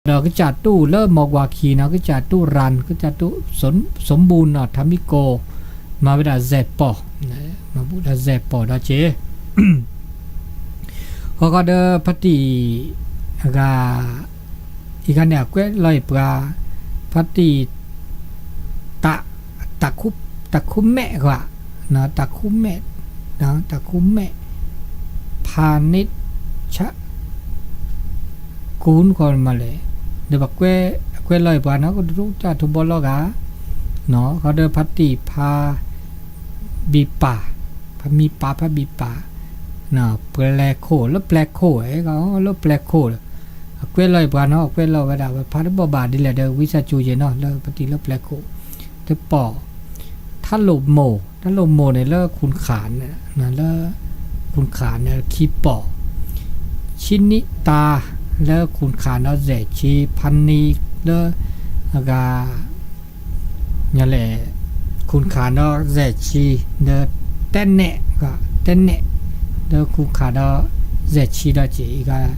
ဒီးကစၢ်တူၣ်လၢမီၢ်ကွၢ်ခံနီၤ ကစၢ်တူၣ်ရၣ် ကစၢ်တူၣ် สมบูรณ์ နီၤ ထးမံကိၢ် မၤဝဲဒၣ် แสนปอ မၤဘူၣ်ဒီး แสนปอ ဒီးက့ၤ ဃီဃီဒီးဖါတံၢ် အဂၤ အံၤဂၤန့ၣ် အကွဲးလီၤအံၤပှၤ ဖါတံၢ် တၢ် တၢ်ခူမဲာ်ဂၤ တၢ်ခူမဲာ် တၢ်ခူမဲာ် ဖးန့ၣ် ဆၣ် ကူနခီမးလဲၣ် ဒီးပကွဲး အကွဲးလီၤအံၤပှၤနီၤ ကဒိၣ်တၢ်ထူဘီလီၤဂာ် ဃီဒီးဖါတံၢ်ဖး ဘံပၢ် ဖးမံပၢ် ဖးဘံပၢ် ပျဲၤခိၣ် လၢပျဲၤခိၣ် လၢပျဲၤခိၣ် အကွဲးလီၤအံၤပှၤနီၤ အကွဲးလီၤဝဲဒၣ် ဝဲဖးတဘီၣ်ဘၣ်ဒ်လဲၣ်ဒီး ဝံသးစူၤယဲၢ်နီၤ လၢပတံၤလၢပျဲၤခိၣ် တပီၢ် ထါလိာ်မိၢ် ထါလိာ်မိၢ်န့ၣ်လၢ ခုၣ်ခၣ် လၢ ခုၣ်ခၣ်န့ၣ်ခံပီၢ် ဆံနံၣ်တၢ လၢခုၣ်ခၣ်ဒီး စဲၣ်ဆံ ဖးနံၤ လၢ အဂၤ လဲၣ် ခုၣ်ခၣ်ဒီး စဲၣ်ဆံ ဒီး တဲနဲၣ် တဲနဲၣ် ဒီးခုၣ်ခၣ်ဒီး စဲၣ်ဆံဒီးက့ၤ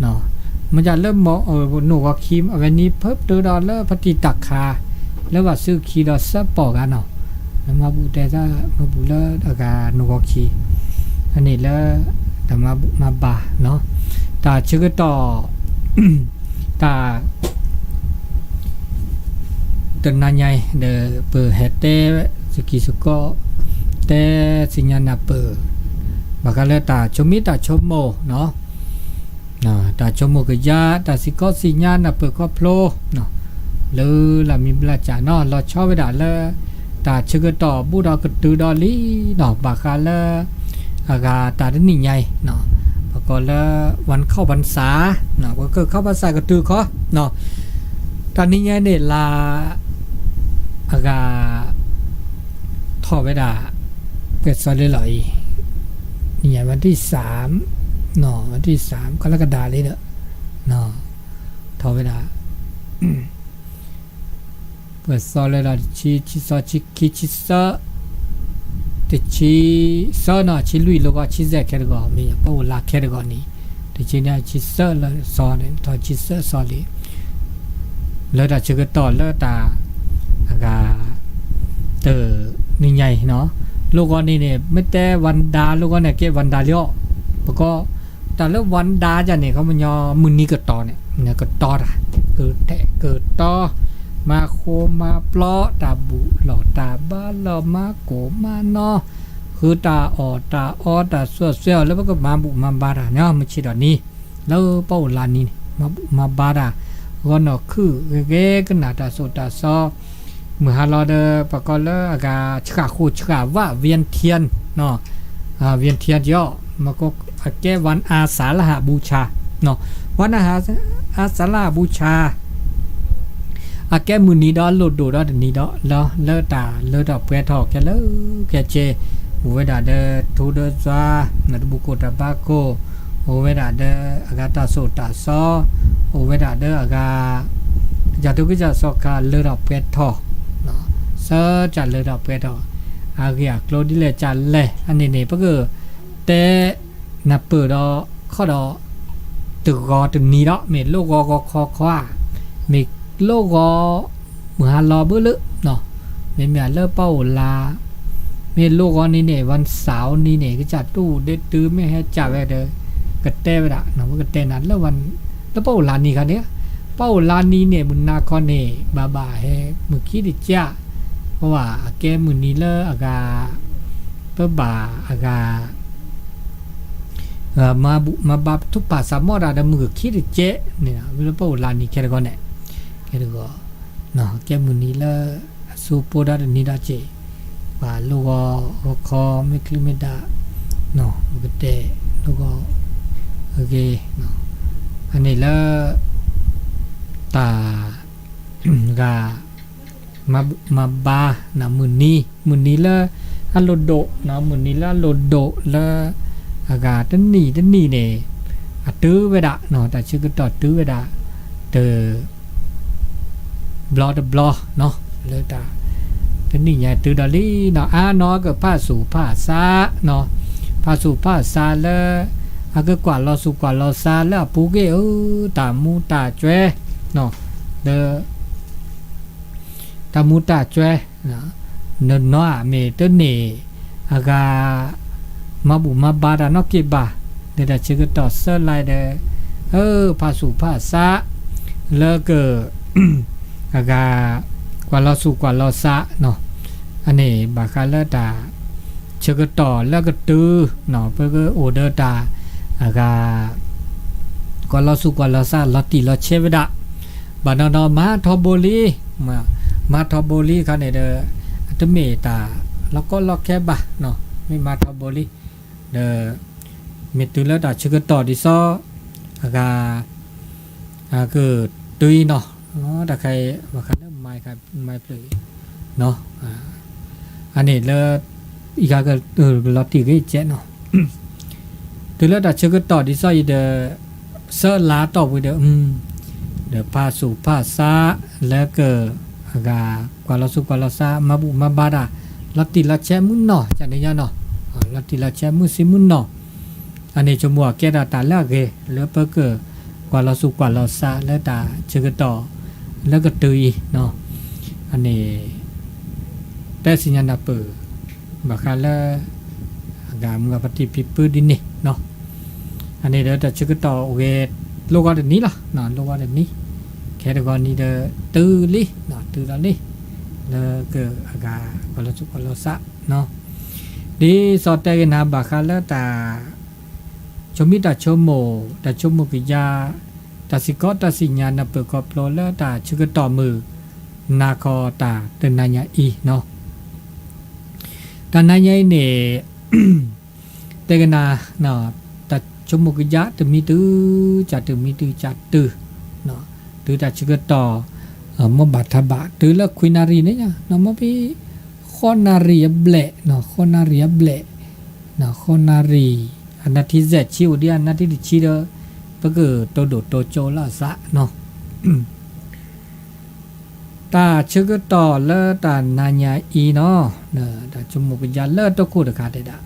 အံၤဂၤ မ့ၢ်ဒ်လၢ နိၣ်ဂီၤခံ အဝဲန့ၣ်ဖၢပတုာ်ဒီးလၢဖါတံၢ်တၢ်ခါ လၢဘၣ်စုခံဒီးသၢပီၢ်ဂၤနီၤ မၤဘူၣ်တဲ မၤဘူၣ်လၢအဂၤနိၣ်ဂီၤခံ အန့ၣ်လၢ တၢ်မၤဘူၣ်မၤဘါ တၢ်ဆၢကတီၢ် တၢ် တနၤညါအံၤဒီး ပဟဲတဲ စကံစကီး တဲသ့ၣ်ညါနၢ်ပၢၢ် ဘၣ်ဃးလၢတၢ်ဆိမိၣ်တၢ်ဆိကမိၣ် တၢ်ဆိကမိၣ်ကယါ တၢ်စံၣ်ကီးသ့ၣ်ညါနၢ်ပၢၢ်ခီဖျိ လၢလၢမံၤဘျါစၢ်နီၤ လီၤဆီဝဲဒၣ်လၢ တၢ်ဆၢကတီၢ်ဘူးဒီးကတုၤဒီးလံနီၤ ဘၣ်ဃးလၢ အဂၤတၢ်တနံၣ်ညါအံၤ ပကိးလၢ วันเข้าพรรษา ပကเข้าพรรษาကတုၤခီ တၢ်နံၤညါန့ၣ်လၢ အဂၤ ထီၣ်ဝဲဒၣ် ပှဲၤစီလ့လီၤအံၤ နံၤညါ วันที่สาม วันที่สาม กรกฎา လံဒီး ထီၣ်ဝဲဒၣ် ပှဲၤစီလ့ဒီး တဆံ ဆံစီ ဆံခံ ဆံသၢ တဆံသၢနီၤ ဆံလွံၢ်လီၤဂီၤ ဆံစဲးခဲတဂီၤ မ့ၢ်ပအိၣ်လါခဲတဂီၤန့ၣ် တဆံန့ၣ် ဆံသၢလၢစီန့ၣ် ထီၣ်ဆံသၢစီလံ လၢတၢ်ဆၢကတီၢ်လၢတၢ် အဂၤ တနံၤညါအံၤနီၤ လီၤဂီၤန့ၣ်န့ၣ် မ့ၢ်တဲ วันดา လီၤဂီၤန့ၣ် ကဲ วันดา လံအီၤ ပကိး တၢ်လၢ วันดา ယၤန့ၣ် ခီပညီ မုၢ်နံၤကတီၤန့ၣ် ကတီၤတၢ် ကတဲာ်ကတီၤ မၤဃိမၤပျီ တၢ်ဘူၣ်လီၢ်တၢ်ဘါလီၢ် မၤကိၢ်မၤနီၤ ဃုတၢ်အီၣ်တၢ်အီ တၢ်စူးစွဲအီၤလၢပကမၤဘူၣ်မၤဘါတၢ်န့ၣ် မုၢ်ဆ့ၣ်ထီၣ်နံၤ လၢပအိၣ်လါနံၤန့ၣ် မၤဘူၣ်မၤဘါတၢ် ဂီၤနီၢ်ခုၣ်ဂ့ၤဂ့ၤ ကနၣ်တၢ်စိၣ်တၢ်စီ မုၢ်ဟါလီၤဒီး ပကိးလၢအဂၤ ဆှၣ်ဃိၣ်ဆှၣ်ဝၣ် เวียนเทียน เวียนเทียน ယီၤ မ့ၢ်ကဲ วันอาสาฬหบูชา วันอาสาฬหบูชา အကဲမုၢ်နံၤဒီးအလိၣ်ဒိၣ်ဒီးတနံၤဒီး လၢတၢ်လၢထီၣ်ပှဲၤထီၣ်ခဲလၢာ်ခဲဆ့ အိၣ်ဝဲဒၣ်ဒီး ထူဒီးစွါ တဘူၣ်ကိၢ်တၢ်ဘါကိၢ် အိၣ်ဝဲဒၣ်ဒီးအဂၤတၢ်စိၣ်တၢ်စီ အိၣ်ဝဲဒၣ်ဒီးအဂၤ ကစၢ်ထူကစၢ်စီၤခါလၢထီၣ်ပှဲၤထီၣ် ဆၢကၢ်လၢထီၣ်ပှဲၤထီၣ် အဂ့ၢ်အကျိၤဒ်လဲၣ်ကၢ်လဲၣ် အန့ၣ်န့ၣ် ပကတဲ နၢ်ပၢၢ်ဒီးခီၣ်ဒီး တဂီၤတနံၤဒီး မ့ၢ်လီၤဂီၤဂီၤခီခီဧါ မ့ၢ်လီၤဂီၤ မုၢ်ဟါလီၤဘၢလၢ မ့မ့ၢ်လၢပအိၣ်လါ မ့ၢ်လီၤဂီၤနံၤန့ၣ် วันเสาร์နံၤန့ၣ် ကစၢ်တူၢ်ဒ့တုၤမ့ၢ်ဟဲကၢ်ဝဲဒီး ကတဲဝဲဒၣ် ပကတဲနၤလၢ လၢပအိၣ်လါနံၤခါန့ၣ် ပအိၣ်လါနံၤန့ၣ် မုၢ်နၤခီန့ၣ် ဘၣ်ဘၣ်ဟဲမုၢ်ခံတကၢ် ပဝဲအကဲမုၢ်နံၤလၢအဂၤ ပဘၣ်အဂၤ မၤဘူၣ်မၤဘါထူၣ်ဖးစးမီၢ်တၢ်ဒီးမုၢ်ဂ့ၤခံတကဲးန့ၣ် ဝံၤလၢပအိၣ်လါနံၤခဲတဂီၤန့ၣ် ခဲတဂီၤ ကဲမုၢ်နံၤလၢအစိၤပိၢ်ဒီးတနံၤဒီးက့ၤ ပှၤလီၤဂီၤဂီၤခီမ့ၢ်ချုးမ့ၢ်ဒၣ် ပကတဲလီၤဂီၤအဂ့ၤ အန့ၣ်လၢ တၢ် ဂၤ မၤဘူၣ်မၤဘါ မုၢ်နံၤ မုၢ်နံၤလၢအလိၣ်ဒိၣ် မုၢ်နံၤလၢအလိၣ်ဒိၣ်လၢ အဂၤတနံၣ်တနံၣ်န့ၣ် အတုၤဝဲဒၣ် တၢ်ဆၢကတီၢ်တုၤဝဲဒၣ် တ ဘျီတဘျီ လၢတၢ် တနံၣ်ညါတုၤဒီးလံနီၤ အါနီၤကဖးဆူၣ်ဖးဆါ ဖးဆူၣ်ဖးဆါလၢ အကကွၢ်လီၤဆူၣ်ကွၢ်လီၤဆါလၢအပူၤကွံာ်ဧၢ တၢ်မူတၢ်ကွဲး လၢ တၢ်မူတၢ်ကွဲး နနီၤဧါ မ့ၢ်တန့ၢ်အဂၤ မၤဘူၣ်မၤဘါတၢ်နီတက့ၢ်ဘၣ်, ဒီးတၢ်ဆၢကတီၢ်ဆၢလၢ်ဒီး အၢ ဖးဆူၣ်ဖးဆး လၢက အဂၤ ကွၢ်လီၤဆူၣ်ကွၢ်လီၤဆးနီၤ, အန့ၣ်ဘၣ်ဃးလၢတၢ် ဆၢကတီၢ်လၢကတုၤ ပကအိၣ်ဒီးတၢ် အဂၤ ကွၢ်လီၤဆူၣ်ကွၢ်လီၤဆးလီၤတံၢ်လီၤဆဲးဝဲဒၣ်, ဘၣ်နီၤနီၤမၤထီဘိလံ, မၤထီဘိလံခါန့ၣ်ဒီး အတမ့ၢ်တၢ်လီၤကီလီၤခဲဘၣ်, မ့ၢ်မၤထီဘိလံ ဒီး မ့ၢ်တုၤလၢတၢ်ဆၢကတီၢ်ဒ်သိး အဂၤ ကတုၤအံၤနီၤ, တၢ်ခါအံၤ ဘၣ်ဃးလၢ မၤဖျၢၣ်အံၤ အန့ၣ်လၢ အံၤဂၤကလီၤတံၢ်ဂ့ၤကဲးနီၤ, တုၤလၢတၢ်ဆၢကတီၢ်ဒ်သိးအံၤဒီး ဆၢလၢ်တီၢ်ဝံၤဒီး ဒီးဖးဆူၣ်ဖးဆး လၢက အဂၤ ကွၢ်လီၤဆူၣ်ကွၢ်လီၤဆး မၤဘူၣ်မၤဘါတၢ် လီၤတံၢ်လီၤဆဲးမုၢ်နီၢ် ကန့ၣ်ညါနီၤ, လီၤတံၢ်လီၤဆဲးမုၢ်ဆံမုၢ်နီၢ်, အန့ၣ်ဆိကမိၣ်အကဲဒၣ်တၢ်လၢအဂ့ၤ လၢပက ကွၢ်လီၤဆူၣ်ကွၢ်လီၤဆးလၢတၢ်ဆၢကတီၢ် လၢကတုၤအံၤနီၤ, အန့ၣ် တဲစံညါနၢ်ပၢၢ် ဘၣ်ဃးလၢ အဂၤမုၢ်ဂၤဖါတံၢ်ဖံဖုဒ်န့ၣ်နီၤ, အန့ၣ်ဒီးတၢ်ဆၢကတီၢ်အိၣ်ဂ့ၤ လိၣ်ဂီၤတနံၤလီၤ, လိၣ်ဂီၤတနံၤ, ခဲတဂီၤနံၤဒီး တုၤလံ, တုၤလီၤလံ, လၢက အဂၤ ကွၢ်လီၤဆူၣ်ကွၢ်လီၤဆးနီၤ, ဒ်သိးတဲဂ့ၤနၤဘၣ်ဃးလၢတၢ် ဆိမိၣ်တၢ်ဆိကမိၣ် တၢ်ဆိကမိၣ်ကယၤ တၢ်စ့ၢ်ကီးတၢ်စံၣ်ညါနၢ်ပၢၢ်ခီဖျိလၢတၢ်ဆၢကတီၢ်မုၢ်နၤခီတၢ်တနၤညါအံၤနီၤ, တၢ်နၤညါအံၤန့ၣ် တဲကနၤ တၢ်ဆိကမိၣ်ကယၤတမံၤတုၤ ကၢ်တုၤမံၤတုၤကၢ်တုၤ တုၤတၢ်ဆၢကတီၢ် မိၢ်ဘၣ်ထါဘၣ် တုၤလၢခွံနၣ်ရံၣ်န့ၣ် နီၢ်မ့ၢ်ဖဲ ဃိးနၣ်ရံၣ်အဘျဲၣ် ဃိးနၣ်ရံၣ်အဘျဲၣ် ဃိးနၣ်ရံၣ် အနၣ်ထံၣ်စဲးဆံအိၣ်ဒံး အနၣ်ထံၣ်တဆံဒီး ပကတိၤဒိၣ်တိၤကၠိလၢအသးနီၤ တၢ်ဆၢကတီၢ်လၢတၢ်နၤညါအံၤနီၤ တၢ်ဆိကမိၣ်ကယၤလၢတခိၣ်တခါတဲဒၣ်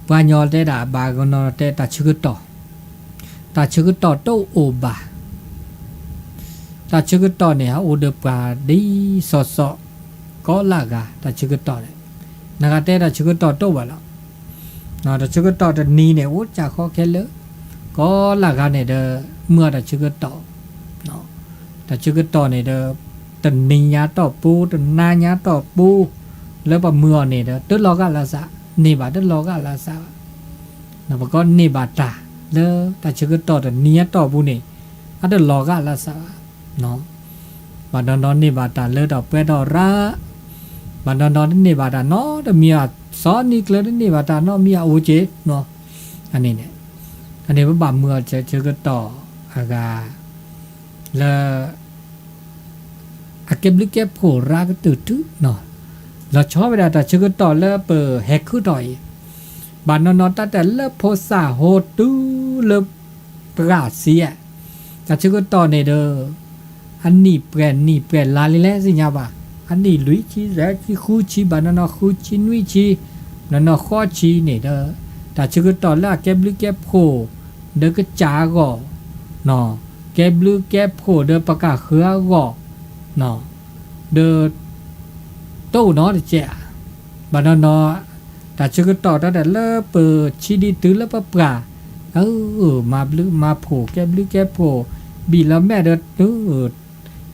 ပှၤကညီတဲဒၣ် ဘၣ်ကနီၤတဲတၢ်ဆၢကတီၢ် တၢ်ဆၢကတီၢ်တအိၣ်ဘၣ် တၢ်ဆၢကတီၢ်န့ၣ် ဟးအိၣ်ဒီးပှၤဒ်စီစီ ကိးလၢဂၤ တၢ်ဆၢကတီၢ်န့ၣ် နဂၤတဲတၢ်ဆၢကတီၢ်တအိၣ်ဘၣ်လီၤ တၢ်ဆၢကတီၢ်တနံၤန့ၣ် အိၣ်ကၢ်ဃီခဲလၢာ် ကိးလၢဂၤန့ၣ်ဒီး မုၢ်အတၢ်ဆၢကတီၢ် တၢ်ဆၢကတီၢ်န့ၣ်ဒီး တနံၤညါတီၢ်ပူၤ တနၤညါတီၢ်ပူၤ လၢပှၤမုၢ်အီၤန့ၣ်ဒီး တလီၤဂာ်လၢစး န့ၢ်ဘၣ်တလီၤဂာ်လၢစးဘၣ် ပကီန့ၢ်ဘၣ်တၢ်လၢတၢ်ဆၢကတီၢ်တနံၤညါတီၢ်ပူၤန့ၣ် အတလီၤဂာ်လၢစးဘၣ် ဘၣ်နီၢ်နီၢ်န့ၢ်ဘၣ်တၢ်လၢတၢ်ပှဲၤထီၣ်ရၢ ဘၣ်နီၢ်နီၢ်တန့ၢ်ဘၣ်တၢ်နီတမံၤဧါ စီၤနံၤကျၢၤတန့ၢ်ဘၣ်တၢ်နီတမံၤဧါအိၣ်က့ၤ အန့ၣ်န့ၣ် အန့ၣ်ပဘၣ်မုၢ်အီၤဆၢကတီၢ်အဂၤ လၢ အကဲဘျုးကဲဖှိၣ်ရၢကတၢၢ်တုနီၤ လီၤဆီဝဲဒၣ်တၢ်ဆၢကတီၢ်လၢပဟဲခူၣ်ထီၣ်အံၤ ဘၣ်နီၢ်နီၢ်တၢ်တဲလၢဖိသၣ်ဟိတုၤလၢပှၢ်စံးဧါ တၢ်ဆၢကတီၢ်န့ၣ်ဒီး အနံၣ်ပှဲၤနံၣ်ပှဲၤလါလံလဲၣ်သ့ၣ်ညါဘၣ် အနံၣ်လွံၢ်ဆံ သၢဆံ ဃုဆံ ဘၣ်နီၢ်နီၢ်ဃုဆံနွံဆံ နီၢ်နီၢ်ဃိးဆံန့ၣ်ဒီး တၢ်ဆၢကတီၢ်လၢအကဲဘျုးကဲဖှိၣ် ဒီးကစၢ်အဂီၢ် ကဲဘျုးကဲဖှိၣ်ဒီးပကၢ်ဃၢၤအဂီၢ် ဒီး တအိၣ်နီတကဲးဧါ ဘၣ်နီၢ်နီၢ် တၢ်ဆၢကတီၢ်တၢ်ဒၣ်လၢပဆံးဒံးတုၤလၢပပှၢ် အၢ မၤဘျုးမၤဖှိၣ် ကဲဘျုးကဲဖှိၣ် ဘံၣ်လီၤမဲာ်ဒီး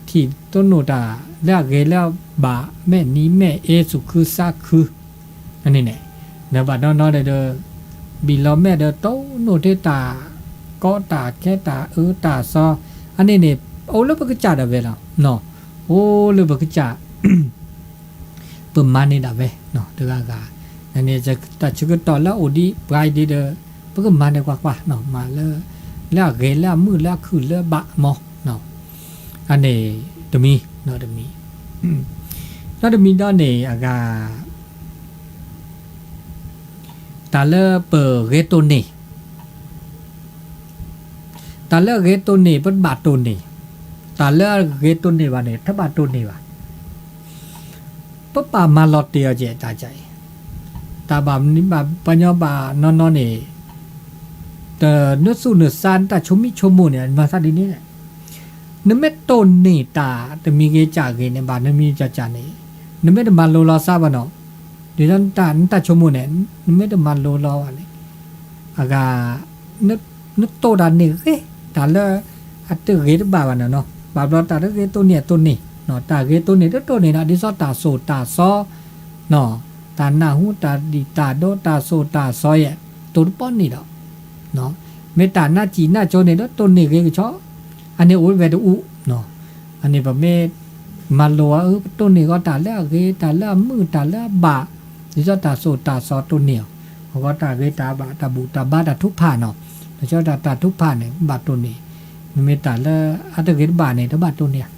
ထံၣ်တိၢ်နီၣ်တၢ်လၢအဂ့ၤလၢအဘၣ် မဲာ်နံၤမဲာ်အ့ သူၣ်ခုသးခု အန့ၣ်န့ၣ် ဒီးဘၣ်နီၢ်နီၢ်ဒီး ဘံၣ်လီၤမဲာ်ဒီးတိၢ်နီၣ်ထဲတၢ်ကီတၢ်ခဲတၢ်အၢတၢ်သီ အန့ၣ်န့ၣ် အိၣ်လၢပကစၢ်ဒၣ်ဝဲလီၤ အိၣ်လၢပကစၢ် ပမၤန့ၢ်ဒၣ်ဝဲ တဂၤဂၤ န့ၣ် တၢ်ဆၢကတီၢ်လၢအအိၣ်ဒံးပှၤအံၤဒ်ဒီး ပကမၤန့ၢ်ကွၢ်ကွၢ် မၤလၢ လၢအဂ့ၤလၢအမုာ်လၢအခုၣ်လၢဘၣ်မး အန့ၣ်တမံၤ တမံၤ နီတမံၤဒီးန့ၣ်အဂၤ တၢ်လၢပဂဲၤတိၢ်န့ၢ် တၢ်လၢအဂဲၤတိၢ်န့ၢ် ပတဘၣ်တိၢ်န့ၢ်, တၢ်လၢအဂဲၤတိၢ်န့ၢ်ဘၣ်န့ၣ် တဘၣ်တိၢ်န့ၢ်ဘၣ်. ပဘၣ်မၤလီၤတံၢ်အီၤကဲၣ်တၢ်ကၢ်အံၤ, တၢ်ဘၣ်မနုၤဘၣ်ပှၤညီဘၣ်နီၢ်နီၢ်န့ၣ်, တနုာ်သူၣ်နုာ်သးတၢ်ဆိမိၣ်ဆိကမိၣ်န့ၣ် မၤသးဒ်န့ၣ်လဲၣ်. နမ့ၢ်တိၢ်န့ၢ်တၢ်တမံၤဂ့ၤကၢ်ဂ့ၤန့ၣ် ဘၣ်နမံၤကၢ်ကၢ်န့ၣ် နမ့ၢ်တမၤလိလီၤစၢ်ဘၣ်နီၤ, ဒ်သိးနတၢ်ဆိကမိၣ်န့ၣ် နမ့ၢ်တမၤလိလီၤဘၣ်န့ၣ် အဂၤ နတိၢ်တၢ်န့ၢ်ဂ့ၤ တၢ်လၢအတဂ့ၤတဘၣ်ဘၣ်န့ၣ်နီၤ, ဘၣ်ဘျီတၢ်တဂ့ၤတိၢ်န့ၢ်အတိၢ်န့ၢ်, တၢ်ဂ့ၤတိၢ်န့ၢ်တတိၢ်န့ၢ်နီၤ, ဒ်သိးတၢ်စိၢ်တၢ်စီ တၢ်နၢ်ဟူတၢ်ဒံၣ်တၢ်ဒိ တၢ်စိၢ်တၢ်စီယဲၢ် တိၢ်တပီၢ်န့ၢ်ဒီး မ့ၢ်တၢ်နါစံာ်နါကိၤန့ၣ်ဒီး တိၢ်န့ၢ်ဂ့ၤကဆီ, အန့ၣ်အိၣ်ဝဲတအူ, အန့ၣ်ပမ့ၢ်မၤလိအီၤ ပတိၢ်န့ၢ်ဂီၤတၢ်လၢအဂ့ၤ တၢ်လၢအမုာ် တၢ်လၢအဘၣ်, ဒ်သိးတၢ်စိၢ်တၢ်စီတိၢ်န့ၢ်အီၤ, အဂီၢ်တၢ်ဂ့ၤတၢ်ဘၣ် တၢ်ဘူၣ်တၢ်ဘါတၢ်ထုကဖၣ်နီၤ, တၢ်ဆၢတၢ်တၢ်ထုကဖၣ်န့ၣ် ဘၣ်တိၢ်န့ၢ်, မ့မ့ၢ်တၢ်လၢအတဂ့ၤတဘၣ်န့ၣ် တဘၣ်တိၢ်န့ၢ်,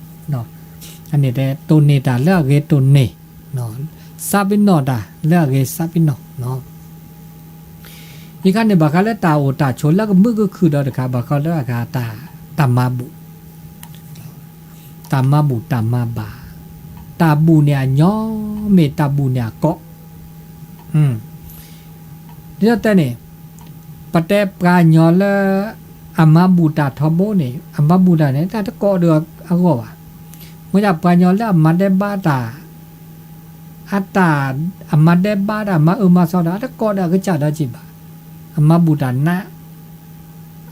အန့ၣ်တဲတိၢ်န့ၢ်တၢ်လၢအဂ့ၤတိၢ်န့ၢ် စးပ့ၤနီၣ်တၢ်လၢအဂ့ၤစးပ့ၤနီၣ်, အံၤခါန့ၣ် ဘၣ်ဃးလၢတၢ်အိၣ်တၢ်ဆိးလၢကမုာ်ကခုၣ်ဒီးတခါ ဘၣ်ဃးလၢအဂၤတၢ်မၤဘူၣ်, တၢ်မၤဘူၣ်တၢ်မၤဘၣ်, တၢ်ဘူၣ်န့ၣ်အညီ မ့ၢ်တၢ်ဘူၣ်န့ၣ်အကီး, ဒ်သိးတဲန့ၣ် ပတဲပှၤကညီလၢ အမၤဘူၣ်တၢ်ထီဘိန့ၣ် အမၤဘူၣ်တၢ်န့ၣ် တၢ်တကိးဒီးအဂီၢ်ဘၣ်, မ့ၢ်ဒၣ်ပှၤကညီလၢအမၤဒဲးဘးတၢ် အတၢ် အမၤဒဲးဘးတၢ် မၤအၢမၤသီတၢ် အတကိးဒီးအကစၢ်ဒီးက့ၤဘၣ်, အမၤဘူၣ်တၢ်နး,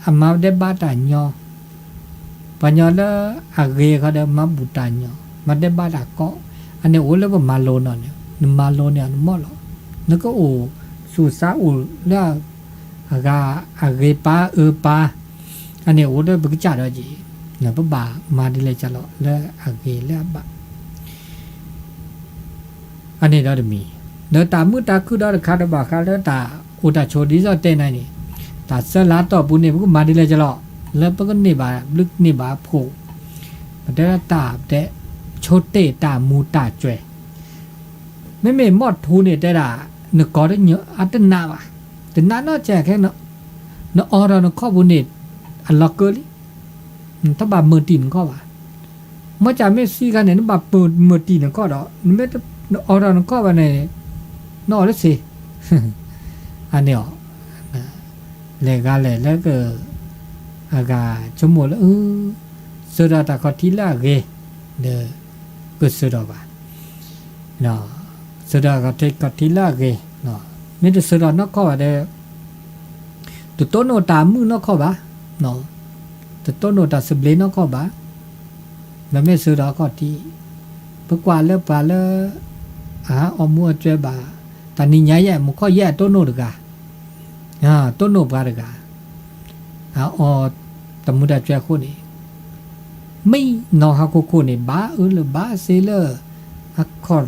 အမၤဒဲးဘးတၢ်ညီ, ပှၤကညီလၢအဂ့ၤအခါဒီးမၤဘူၣ်တၢ်ညီ, မၤဒဲးဘးတၢ်ကီး, အန့ၣ်အိၣ်လၢပမၤလိနီၤန့ၣ် နမၤလိန့ၢ်အီၤနမီၢ်လီၤ, နကအိၣ်ဆူၣ်စါအိၣ်လၢ အဂၤအဂ့ၤပၢ်အၢပၢ်, အန့ၣ်အိၣ်ဒီးပကစၢ်ဒီးက့ၤ, ပဘၣ်မၤဒ်လဲၣ်ကလီၤလၢအဂ့ၤလၢအဘၣ် အန့ၣ်ဒီးတမံၤ, ဒီးတၢ်မုာ်တၢ်ခုၣ်ဒီးတခါဒီးဘၣ်ဃးလၢတၢ်အိၣ်တၢ်ဆိးဒ်သိးတဲနၤန့ၣ်, တၢ်ဆၢလၢတီၢ်ပူၤန့ၣ် ပကမၤဒ်လဲၣ်ကလီၤ, လၢပကန့ၢ်ဘၣ်ဘျုးန့ၢ်ဘၣ်ဖှိၣ်, ပတဲဒၣ်တၢ်တဲ ဆိတ့ၢ်တၢ်မူၤတၢ်ကွဲၤ, မ့မ့ၢ်မီၢ်ထူန့ၣ်တဲဒၣ် နကိးတညီအတနးဘၣ်, တနးနီၢ်ကဲခဲ နအီၣ်ဒီးနခီၣ်ပူၤန့ၣ် အလီၤကၢလံ တဘၣ်မုာ်တံၢ်နခီၣ်ဘၣ်, မ့ၢ်ကမ့ၢ်သံခါန့ၣ် နဘၣ်မုာ်တံၢ်နခီၣ်ဒီး နမ့ၢ်တအီၣ်ဒီးနခီၣ်ဘၣ်န့ၣ် နအီၣ်တသ့, အန့ၣ်အီၤ, လဲၤဂၤလဲၤလၢက အဂၤဆိကမိၣ်လၢ ဆၢဒီးတၢ်ခီၣ်ထံးလၢအဂ့ၤ, ဒီး ကဆၢဒီးဘၣ် ဆၢဒီးတၢ်ခီၣ်ထံးလၢအဂ့ၤ, မ့ၢ်တဆၢဒီးနီၢ်ကီၢ်ဘၣ်ဒီး တတိၢ်နီၣ်တၢ်မုာ်နီၢ်ကီၢ်ဘၣ်, တတိၢ်နီၣ်တၢ်သဘျ့နီၢ်ကီၢ်ဘၣ်, ဒီးမ့ၢ်ဆၢဒီးအခီၣ်ထံး, ပကွၢ်လၢပှၤလၢ အအီၣ်မူအစဲဘၣ်, တနံၤညါယဲၢ်မူခီၣ်ယဲၢ်အတိၢ်နီၣ်တဂၤ, တိၢ်နီၣ်ပှၤတဂၤ အအီၣ်တၢ်မူတၢ်စဲအဃိန့ၣ်, မံနီၤဟီၣ်ခိၣ်ခိၣ်န့ၣ် ဘၣ်အၢလၢဘၣ်စ့လၢ အခီၣ်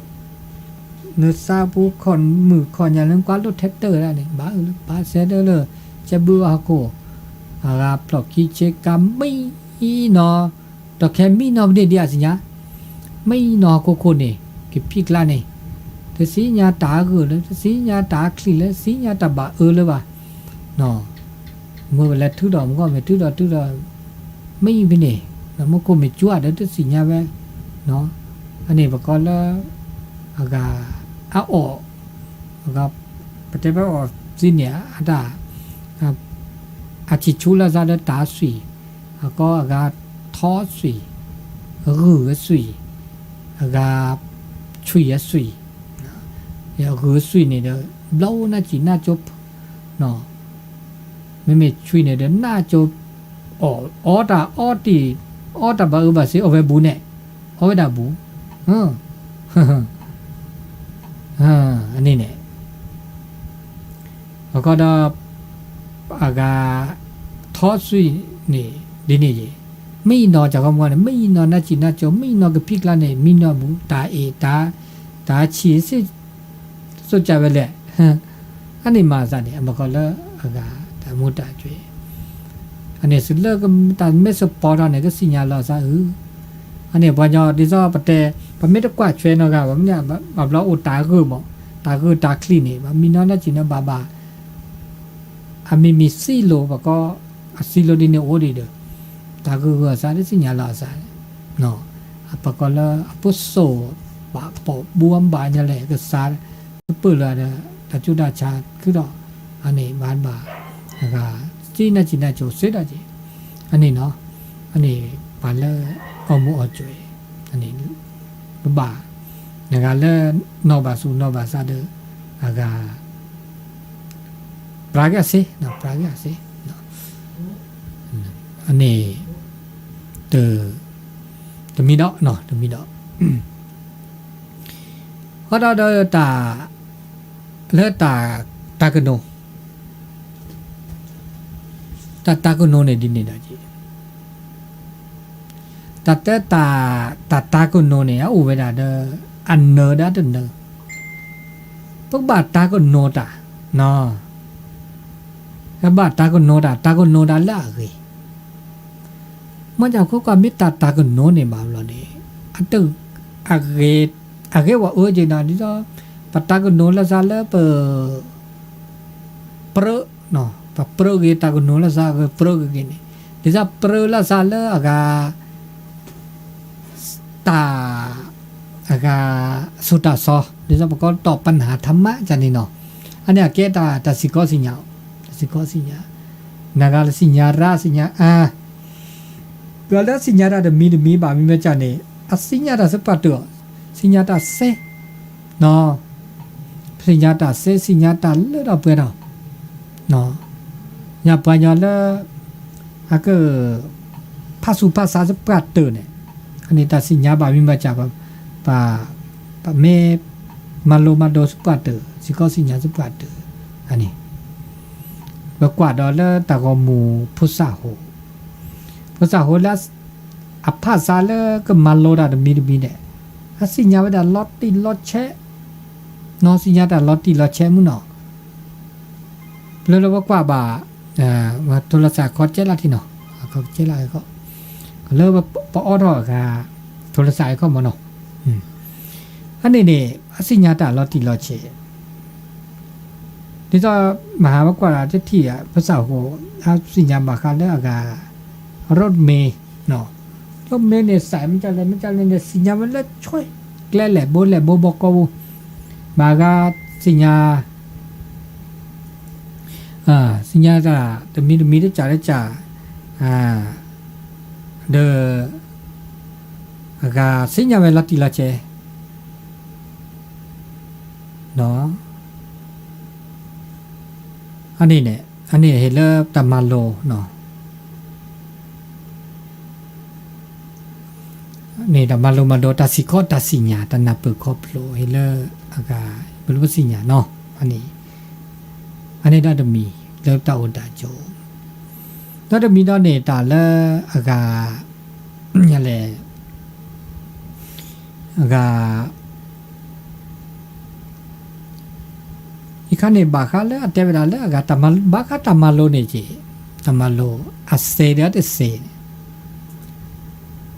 နသးပူၤခီၣ်မုၣ်ခီၣ်ညါလၢနကွၢ်လိာ်ထဲတၢၢ်ဒၣ်န့ၣ် ဘၣ်အၢလၢဘၣ်စဲဒၢလၢ ကဲဘုအဟီၣ်ခိၣ်, အဂၤဖျိၣ်ခံဆ့ကၤမံနီၤ, ဒီးခဲမံနီၤပန့ၣ်ဒ်အစံညါ, မံနီၤဟီၣ်ခိၣ်ခိၣ်န့ၣ် ကဖံးကျါန့ၣ်, တသ့ၣ်ညါတၢ်အဂၢၢ်လၢ တသ့ၣ်ညါတၢ်အချံလၢ တသ့ၣ်ညါတၢ်ဘၣ်အၢလၢၤဘၣ် မ့ၢ်ဝဲလဲၤထုးဒီးမူခိၣ် မ့ၢ်ထုးဒီးထုးဒီး မ့ၢ်ဖဲန့ၣ် မူခိၣ်မ့ၢ်ကၠူၤဒီးတသ့ၣ်ညါဝဲ, အန့ၣ်ပကိးလၢ အဂၤ အအီၣ် အဂၤ ပတဲဖဲအီၣ်သံန့ၣ် အတၢ် အဆံၣ်ဆူလၢသးဒီးတၢ်အသွံၣ်, အကိးအဂၤထီအသွံၣ်, ဂုၢ်အသွံၣ်, အဂၤ ဆွံၣ်အသွံၣ်, ဂုၢ်အသွံၣ်န့ၣ်ဒီး ဘျီအိၣ်နၢ်စံၣ်နၢ်ကၠိ မ့မ့ၢ်ဆွံၣ်န့ၣ်ဒီး နၢ်ကၠိ အီၣ် အီတၢ်အီတံၢ် အီတၢ်ဘၣ်အၢဘၣ်သီ အီၣ်ဝဲဘူးန့ၣ် အီဝဲဒၣ်ဘူး, အန့ၣ်န့ၣ် အခီဒီး အဂၤ ထီသွံၣ်န့ၣ် ဒ်န့ၣ်ယဲ, မ့ၢ်အံၤနီၤ ကၢ်ခီမီန့ၣ် မ့ၢ်အံၤနီၤ နၢ်စံၣ်နၢ်ကၠိ မ့ၢ်အံၤနီၤ ကဖံးကျါန့ၣ် မံနီၤဘူး တၢ်အ့ၣ် တၢ် တၢ်ဆံၣ်စ့ၢ် စိၢ်ကၢ်ဝဲလဲၣ်, အန့ၣ်မၤသးန့ၣ် အမၤကီးလၢအဂၤ တၢ်မူတၢ်ကွဲၤ, အန့ၣ်သုလၢတၢ်မ့ၢ်စပီထီၣ်န့ၣ် ကသ့ၣ်ညါလီၤသးဧၢ, အန့ၣ်ပှၤညီ ဒ်သိးပတဲ ပမ့ၢ်တကွၢ်ထွဲနီတဂၤဘၣ် မ့ၢ်ဘၣ်ဘျီအိၣ်တၢ်ဂၢၢ်မး တၢ်ဂၢၢ်တၢ်ချံန့ၣ် ဘၣ်မံနီၤနၢ်စံၣ်နီၤဘၣ်ဘၣ် အမံၤမံၤသံလိာ် ပကိး အသံလိာ်ဒ်န့ၣ်အိၣ်ဒံးဒီး တၢ်ဂုၤဂုၤအသး တသ့ၣ်ညါလီၤအသး, ပကိးလၢအဖိစိၤ ဘၣ်ပိာ်ဘၣ်အါညါလဲၣ် ကစၢ်တပၢၢ်လၢၤဒီး တၢ်ဆူးတၢ်ဆါခုဒီး အန့ၣ်ဘၣ်ဘၣ် အဂၤ သ့ၣ်ညါစံၣ်ညါကၠိသ့ဒီးက့ၤ အန့ၣ်နီၤ အန့ၣ် ပှၤလၢအီမူအီကၠိၤအံၤန့ၣ် ပဘၣ် နဂၤလၢနီၢ်ဘၣ်သူၣ်နီၢ်ဘၣ်သးဒီး အဂၤ ပြးက့ၤအစ့ ပြးက့ၤအစ့ အန့ၣ် တမံၤဒီး တမံၤဒီး ဃီဒီးဒီးတၢ် လၢတၢ် တၢ်ကနိ တၢ်တၢ်ကနိန့ၣ်ဒ်န့ၣ်ဒီး တၢ်တဲတၢ် တၢ်တၢ်ကနိန့ၣ် အအိၣ်ဝဲဒၣ်ဒီး အနၢၤဒီးတနၢၤ ပကဘၣ်တၢ်ကနိတၢ် ကဘၣ်တၢ်ကနိတၢ် တၢ်ကနိတၢ်လၢအဂ့ၤ မ့ၢ်ကၢ်ခိၣ်ကီၢ်မ့ၢ်တၢ်တၢ်ကနိန့ၣ်ဘၣ်ဘျီန့ၣ် အတ အဂ့ၤ အဂ့ၤဝဲအၢက့ၤနီၤ ဒ်သိး ပတၢ်ကနိလၢသးလၢပ ပြၢ ပပြၢဂ့ၤတၢ်ကနိလၢသးဂ့ၤပြၢဂ့ၤဂ့ၤန့ၣ် ဒ်သိးပြၢလၢသးလၢအဂၤ တၢ် အဂၤ သူၣ်တၢ်စီ ဒ်သိးပကတီၢ်ပနၢ်ထမးကန့ၣ်နီၤ အန့ၣ်အကဲတၢ် တၢ်စံၣ်ကီစံၣ်ညါ တၢ်စံၣ်ကီစံၣ်ညါ နဂၤလၢစံၣ်ညါရၣ်စံၣ်ညါအါ ပှၤလၢစံၣ်ညါတၢ်တမံၤတမံၤဘၣ်မ့ၢ်မ့ၢ်ကန့ၣ် အစံၣ်ညါတၢ်သပှၢ်တၢၢ်အီၤ စံၣ်ညါတၢ်စ့ စံၣ်ညါတၢ်စ့ စံၣ်ညါတၢ်လၢထီၣ်ပှဲၤထီၣ် ညါပှၤညီလၢ အက ဖးဆူၣ်ဖးဆါသပှၢ်တၢၢ်န့ၣ် အန့ၣ်တၢ်စံၣ်ညါဘၣ်မ့ၢ်မ့ၢ်က ပ ပမ့ၢ် မၤလိမၤဒိးသပှၢ်တၢၢ် စံၣ်ကီစံၣ်ညါသပှၢ်တၢၢ် အန့ၣ် ပကွၢ်ဒီးလၢတၢ်ဂီၤမူးဖိသၣ်ဟိ ဖိသၣ်ဟိလၢ အဖးဆါလၢကမၤလိတၢ်တမံၤတမံၤန့ၣ် အစံၣ်ညါဝဲဒၣ်လီၤတံၢ်လီၤဆဲး နီၢ်စံၣ်ညါတၢ်လီၤတံၢ်လီၤဆဲးမုၢ်နီၤ ပျၢၤလၢပကွၢ်ဘၣ် ထိလစၢ်ခီကဲလၢ်ထံနီၤ ခီကဲလၢ်ခီ လၢပအိးထီၣ်အဂၤ ထိလစၢ်ခီမ့ၢ်နီၤ အန့ၣ်န့ၣ် အစံၣ်ညါတၢ်လီၤတံၢ်လီၤဆဲး ဒ်သိး မဟါပကွၢ်ဒီးတထံၣ် ဖိသၣ်ဟိ အစံၣ်ညါဘၣ်ဃးလၢအဂၤ ရိးမ့ၤ ရိးမ့ၤန့ၣ် စးမ့ၢ်ကလဲၣ် မ့ၢ်ကလဲၣ်န့ၣ် စံၣ်ညါဝဲလၢဆွဲ ကျဲလဲၣ်ဘိလဲၣ်ဘိဘီကီဘိ ဘၣ်ဂၤ စံၣ်ညါ စံၣ်ညါတၢ် တမံၤတမံၤတစၢ်တစၢ် ဒီး အဂၤစံၣ်ညါဝဲလီၤတံၢ်လီၤဆဲး အန့ၣ်န့ၣ် အန့ၣ်ဟ့ၣ်လၢတၢ်မၤလိ န့ၣ်တၢ်မၤလိမၤဒိး တၢ်စံၣ်ကီတၢ်စံၣ်ညါ တၢ်နၢ်ပၢၢ်ခီဖျိဟ့ၣ်လၢအဂၤ ပလၢပစံၣ်ညါနီၤ အန့ၣ် အန့ၣ်ဒီးတမံၤလၢတၢ်အိၣ်တၢ်ဆိး ဒီးတမံၤဒီးန့ၣ် တၢ်လၢအဂၤ လဲၣ် အဂၤ ယခါန့ၣ် ဘၣ်ဃးလၢအတဲဝဲဒၣ်လၢအဂၤ ဘၣ်ဃးတၢ်မၤလိန့ၣ်က့ၤ တၢ်မၤလိ အစ့ဒီးတစ့န့ၣ်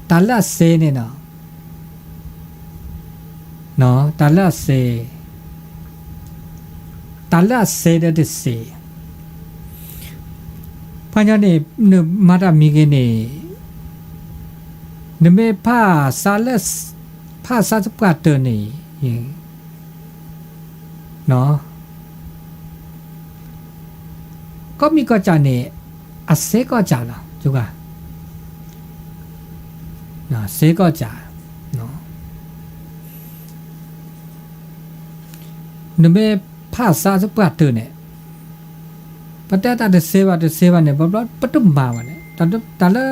တၢ်လၢအစ့န့ၣ်နီၤ တၢ်လၢအစ့ တၢ်လၢအစ့ဒီးတစ့ ပှၤညီန့ၣ် နမၤတၢ်မံၤဂ့ၤန့ၣ် နမ့ၢ်ဖးဆါလၢ ဖးဆါသပှၢ်တၢၢ်န့ၣ် ကီၢ်မံၣ်ကီၢ်စဲၣ်န့ၣ် အစ့ကီၢ်စဲၣ်လီၤ စ့ကီၢ်စဲၣ် နမ့ၢ်ဖးဆါသပှၢ်တၢၢ်န့ၣ် ပတဲတၢ်တစ့ဘၣ်တစ့ဘၣ်န့ၣ် ပတမၤဘၣ်န့ၣ် တၢ်လၢ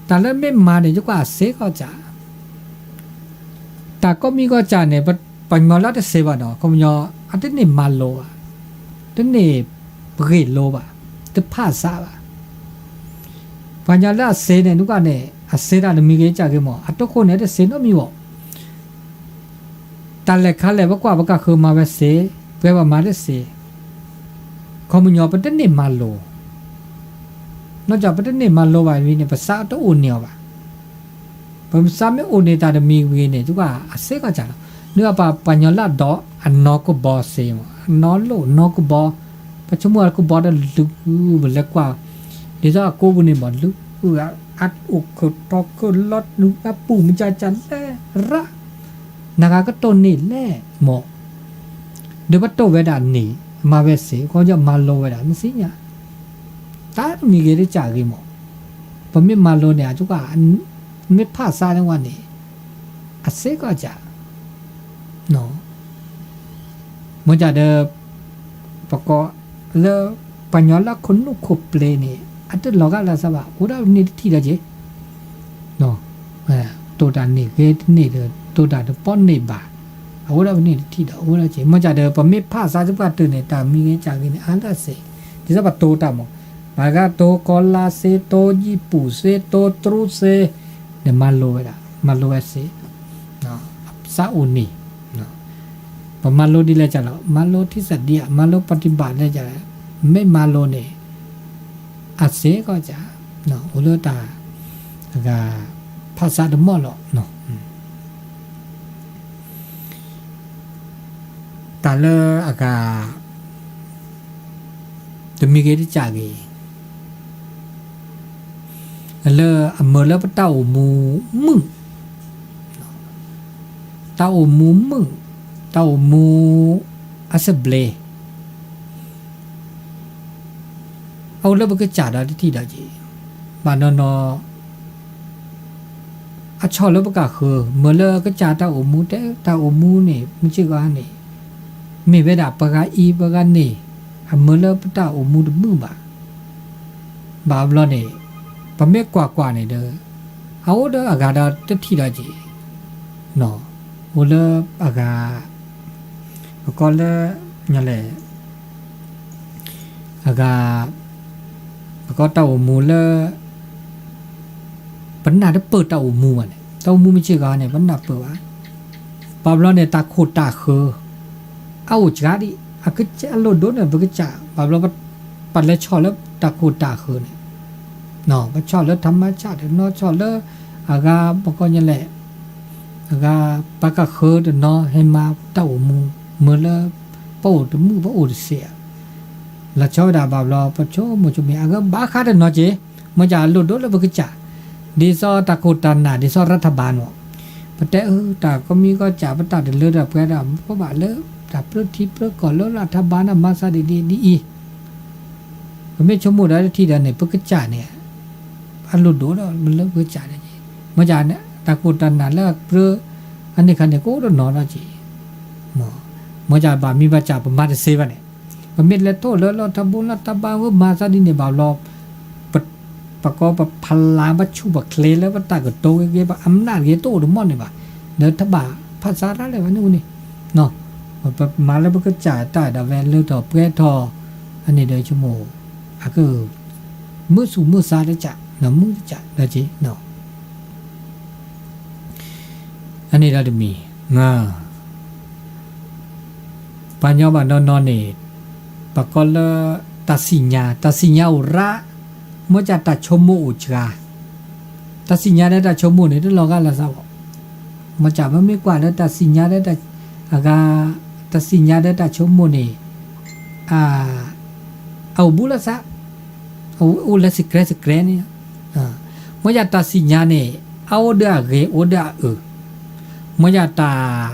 တၢ်လၢမ့ၢ်မၤန့ၣ် ယကွၢ်အစ့ကီၢ်စဲၣ် တၢ်ကီၢ်မံၣ်ကီၢ်စဲၣ်န့ၣ် ပှၤညီလၢတစ့ဘၣ်ဒီး ခီပညီ အတန့ၢ်မၤလိဘၣ် တန့ၢ်ပဂ့ၢ်လိဘၣ် တဖးဆါဘၣ် ပှၤညီလၢအစ့န့ၣ် နကွၢ်န့ၣ် အစ့တၢ်တမံၤဂ့ၤကၢ်ဂ့ၤမး အတခိၣ်န့ၣ် တစ့နီတမံၤဘၣ် တၢ်လဲၤခါလဲၣ် ပကွၢ်ပကဃုမၤဝဲစ့ ပှဲၤပမၤတစ့ ခီပညီ ပတန့ၢ်မၤလိ နီၢ်ကီၢ် ပတန့ၢ်မၤလိဘၣ်ဝံၤန့ၣ် ပစးတအိၣ်န့ၢ်အီၤဘၣ် ပစးမ့ၢ်အိၣ်န့ၢ်တၢ်တမံၤဂ့ၤန့ၣ် ယကွၢ်အစ့ကီၢ်စဲၣ်လီၤ နကွၢ်ပှၤညီလၢအဒီးအနီၢ်ကဘီစ့မး အနီၢ်လိၣ်နီၢ်ကဘီ ပဆိကမိၣ်အကဘီတလုာ် ပလဲၤကွၢ် ဒ်သိးအကိးပူၤန့ၣ်မး လုာ် အအိၣ်ခုၣ်ထီခုၣ်လီၤ နုာ်အပူၤမကကလဲၣ်ရၣ် နဂၤကတိၢ်န့ၢ်လဲၣ်မး ဒီးပတိၢ်ဝဲဒၣ်န့ၣ် မၤဝဲစ့ ခီပညီမၤလိဝဲဒၣ် နသ့ၣ်ညါ တၢ်တမံၤဂ့ၤတကးဂ့ၤမး ပမ့ၢ်မၤလိန့ၣ် အက မ့ၢ်ဖးစးန့ၣ်ဝဲန့ၣ် အစ့ကီၢ်စး မ့ၢ်ကဒီး ပကိးလၢ ပှၤကညီလၢခိၣ်နူာ်ခိၣ်ပျ့ၤန့ၣ် အတလီၤဂာ်လၢစးဘၣ် အိၣ်ဒၣ်ပန့ၢ်တထံၣ်ဒီးက့ၤ တိာ်တၢ်န့ၢ်ဂ့ၤတန့ၢ်ဒီး တိာ်တၢ်တပီန့ၢ်ဘၣ် အအိၣ်ဒၣ်ပန့ၢ်တထံၣ်ဒီး အိၣ်ဒၣ်က့ၤ မ့ၢ်ကဒီး ပမ့ၢ်ဖးစးစ့ၢ်ကီးတုၤန့ၣ် တၢ်မံၤဂ့ၤကၠၣ်ဂ့ၤန့ၣ် အါဒၣ်စ့ၢ် ဒ်သိးပတိာ်တၢ်မး ဘၣ်တဂၤတိာ်ကီၤလါစ့ တိာ်ယံာ်ပူၤစ့ တိာ်တြူစ့ န့ၣ်မၤလိဝဲဒၣ် မၤလိဝဲစ့ စးအိၣ်န့ၣ် ပမၤလိဒ်လဲၣ်ကၠၣ်လီၤ မၤလိထံစးဒံး မၤလိပှၤတံၢ်ဘၣ်လဲၣ်ကၠၣ် မ့ၢ်မၤလိန့ၣ် အစ့ကီၢ်ကၠၣ် အိၣ်လၢတၢ် အဂၤ ဖးစးတမီၢ်လီၤ တၢ်လၢအဂၤ တမံၤဂ့ၤတကၠၢ်ဂ့ၤ လၢအမၢလၢပတၢ်အိၣ်မူမုာ် တၢ်အိၣ်မူမုာ် တၢ်အိၣ်မူအဆံးဘျဲၣ် အအိၣ်လၢပကစၢ်ဒီးတထံၣ်ဒီးက့ၤ ဘၣ်နီၢ်နီၢ် အဆီၣ်လၢပကဃၢၤ မၢလၢကစၢ်တၢ်အိၣ်မူတဲတၢ်အိၣ်မူန့ၣ် မုၢ်ဆ့ၣ်ဂီၤန့ၣ် မ့ၢ်ဝဲဒၣ်ပှၤဂၤအံၤပှၤဂၤန့ၣ် အမၢလၢပတၢ်အိၣ်မူတမုာ်ဘၣ် ဘၣ်ဘျီန့ၣ် ပမ့ၢ်ကွၢ်ကွၢ်န့ၣ်ဒီး အအိၣ်ဒီးအဂၤဒီးတထံၣ်ဒီးက့ၤ အိၣ်လၢအဂၤ ပကိးလၢ လဲၣ် အဂၤ ပကိးတၢ်အိၣ်မူလၢ ပနၢ်တပၢၢ်တၢ်အိၣ်မူဘၣ်န့ၣ် တၢ်အိၣ်မူမုၢ်ဆ့ၣ်ဂီၤန့ၣ် ပနၢ်ပၢၢ်ဘၣ် ဘၣ်ဘျီန့ၣ် တၢ်ခိၣ်တၢ်ဃၢၤ အအိၣ်စှၤဒံး အလိၣ်ဒိၣ်န့ၣ် ပကစၢ် ဘၣ်ဘျီ ပလဲၤဆီၣ်လၢတၢ်ခိၣ်တၢ်ဃၢၤန့ၣ် ပဆီၣ်လၢထးမါဆၣ်တနီၤ ဆီၣ်လၢ အဂၤ ပကိးလဲၣ် အဂၤ ပကဃၢၤတနီၤ ဟဲမၤတၢ်အိၣ်မူ မၢလၢ ပအိၣ်တမုာ်ပအိၣ်တစဲးဧါ လီၤဆီဝဲဒၣ်ဘၣ်ဘျီ ပဆိကမိၣ်ဆိကမ့ၢ် အဂၤဘၣ်ဃးတနီၤက့ၤ မ့ၢ်ကဒီးအလိၣ်ဒိၣ်လၢပကစၢ် ဒ်သိးတၢ်ခိၣ်တၢ်နၢ် ဒ်သိးရၤထဘၣ်န့ၣ် ပတဲအၢ တၢ်ကီမံကီစၢ် ပတၢ်တလၢတၢ်ပှဲၤဒီး ပဘၣ်လၢ တၢ်ပြၢထံပြၢကီၢ်လၢရၤထဘၣ်န့ၣ် မၤသးဒ်ဒ်အံၤ ပမ့ၢ်ဆိကမိၣ်ဒီးတထံၣ်ဒီးန့ၣ် ပကစၢ်န့ၣ် အလိၣ်ဒိၣ်ဒီးလၢပကစၢ်န့ၣ် မ့ၢ်ကဒီး တၢ်ခိၣ်တၢ်နၢ်လၢအပြၢ အန့ၣ်ခါန့ၣ် ကအိၣ်တနီၤလီၤက့ၤ မ့ၢ်ကဒီးဘၣ်မံဘၣ်စၢ် ပမၤတသ့ဘၣ်န့ၣ် ပမ့ၢ်လဲၤထီၣ်လၢလီၢ်ထးဘိလၢတၢ်ဘါဝဲမၤသးဒ်န့ၣ်ဘၣ်ဘျီ ပ ပကိးပဖးလါ ပဆူၣ်ပချ့လၢပတၢ်ကတိၤဂ့ၤဂ့ၤ ပအမျးဂ့ၤတအိၣ်တမီၢ်န့ၣ်ဘၣ် ဒီးတဘၣ်ဖးစးတၢ်လဲၣ်ဘၣ်န့ၣ်န့ၣ် ပမၤလၢပကစၢ်တၢ်ဒီးဝဲလၢထီၣ်ပှဲၤထီၣ် အန့ၣ်ဒီးဆိကမိၣ် အက မုာ်ဆူၣ်မုာ်သးတကး နီၢ်မုာ်တကးဒီးက့ၤ အန့ၣ်ဒီးတမံၤ ပှၤကညီဘၣ်နီၢ်နီၢ်န့ၣ် ပကိးလၢ တၢ်သ့ၣ်ညါ တၢ်သ့ၣ်ညါအိၣ်ရၣ် မ့ၢ်ကဒီးတၢ်ဆိကမိၣ်အိၣ်စှၤ တၢ်သ့ၣ်ညါဒီးတၢ်ဆိကမိၣ်န့ၣ် တလီၤဂာ်လၢသးဘၣ် မ့ၢ်ကဒီးပမ့ၢ်ကွၢ်လၢတၢ်သ့ၣ်ညါဒီး အဂၤ တၢ်သ့ၣ်ညါဒီးတၢ်ဆိကမိၣ်န့ၣ် အအိၣ်ဘူးလၢသး အိၣ်လၢစဲးကြဲးစဲးကြဲးန့ၣ် မ့ၢ်ကဒီးတၢ်သ့ၣ်ညါန့ၣ် အအိၣ်ဒီးအဂ့ၤ အိၣ်ဒီးအအၢ မ့ၢ်ကဒီးတၢ်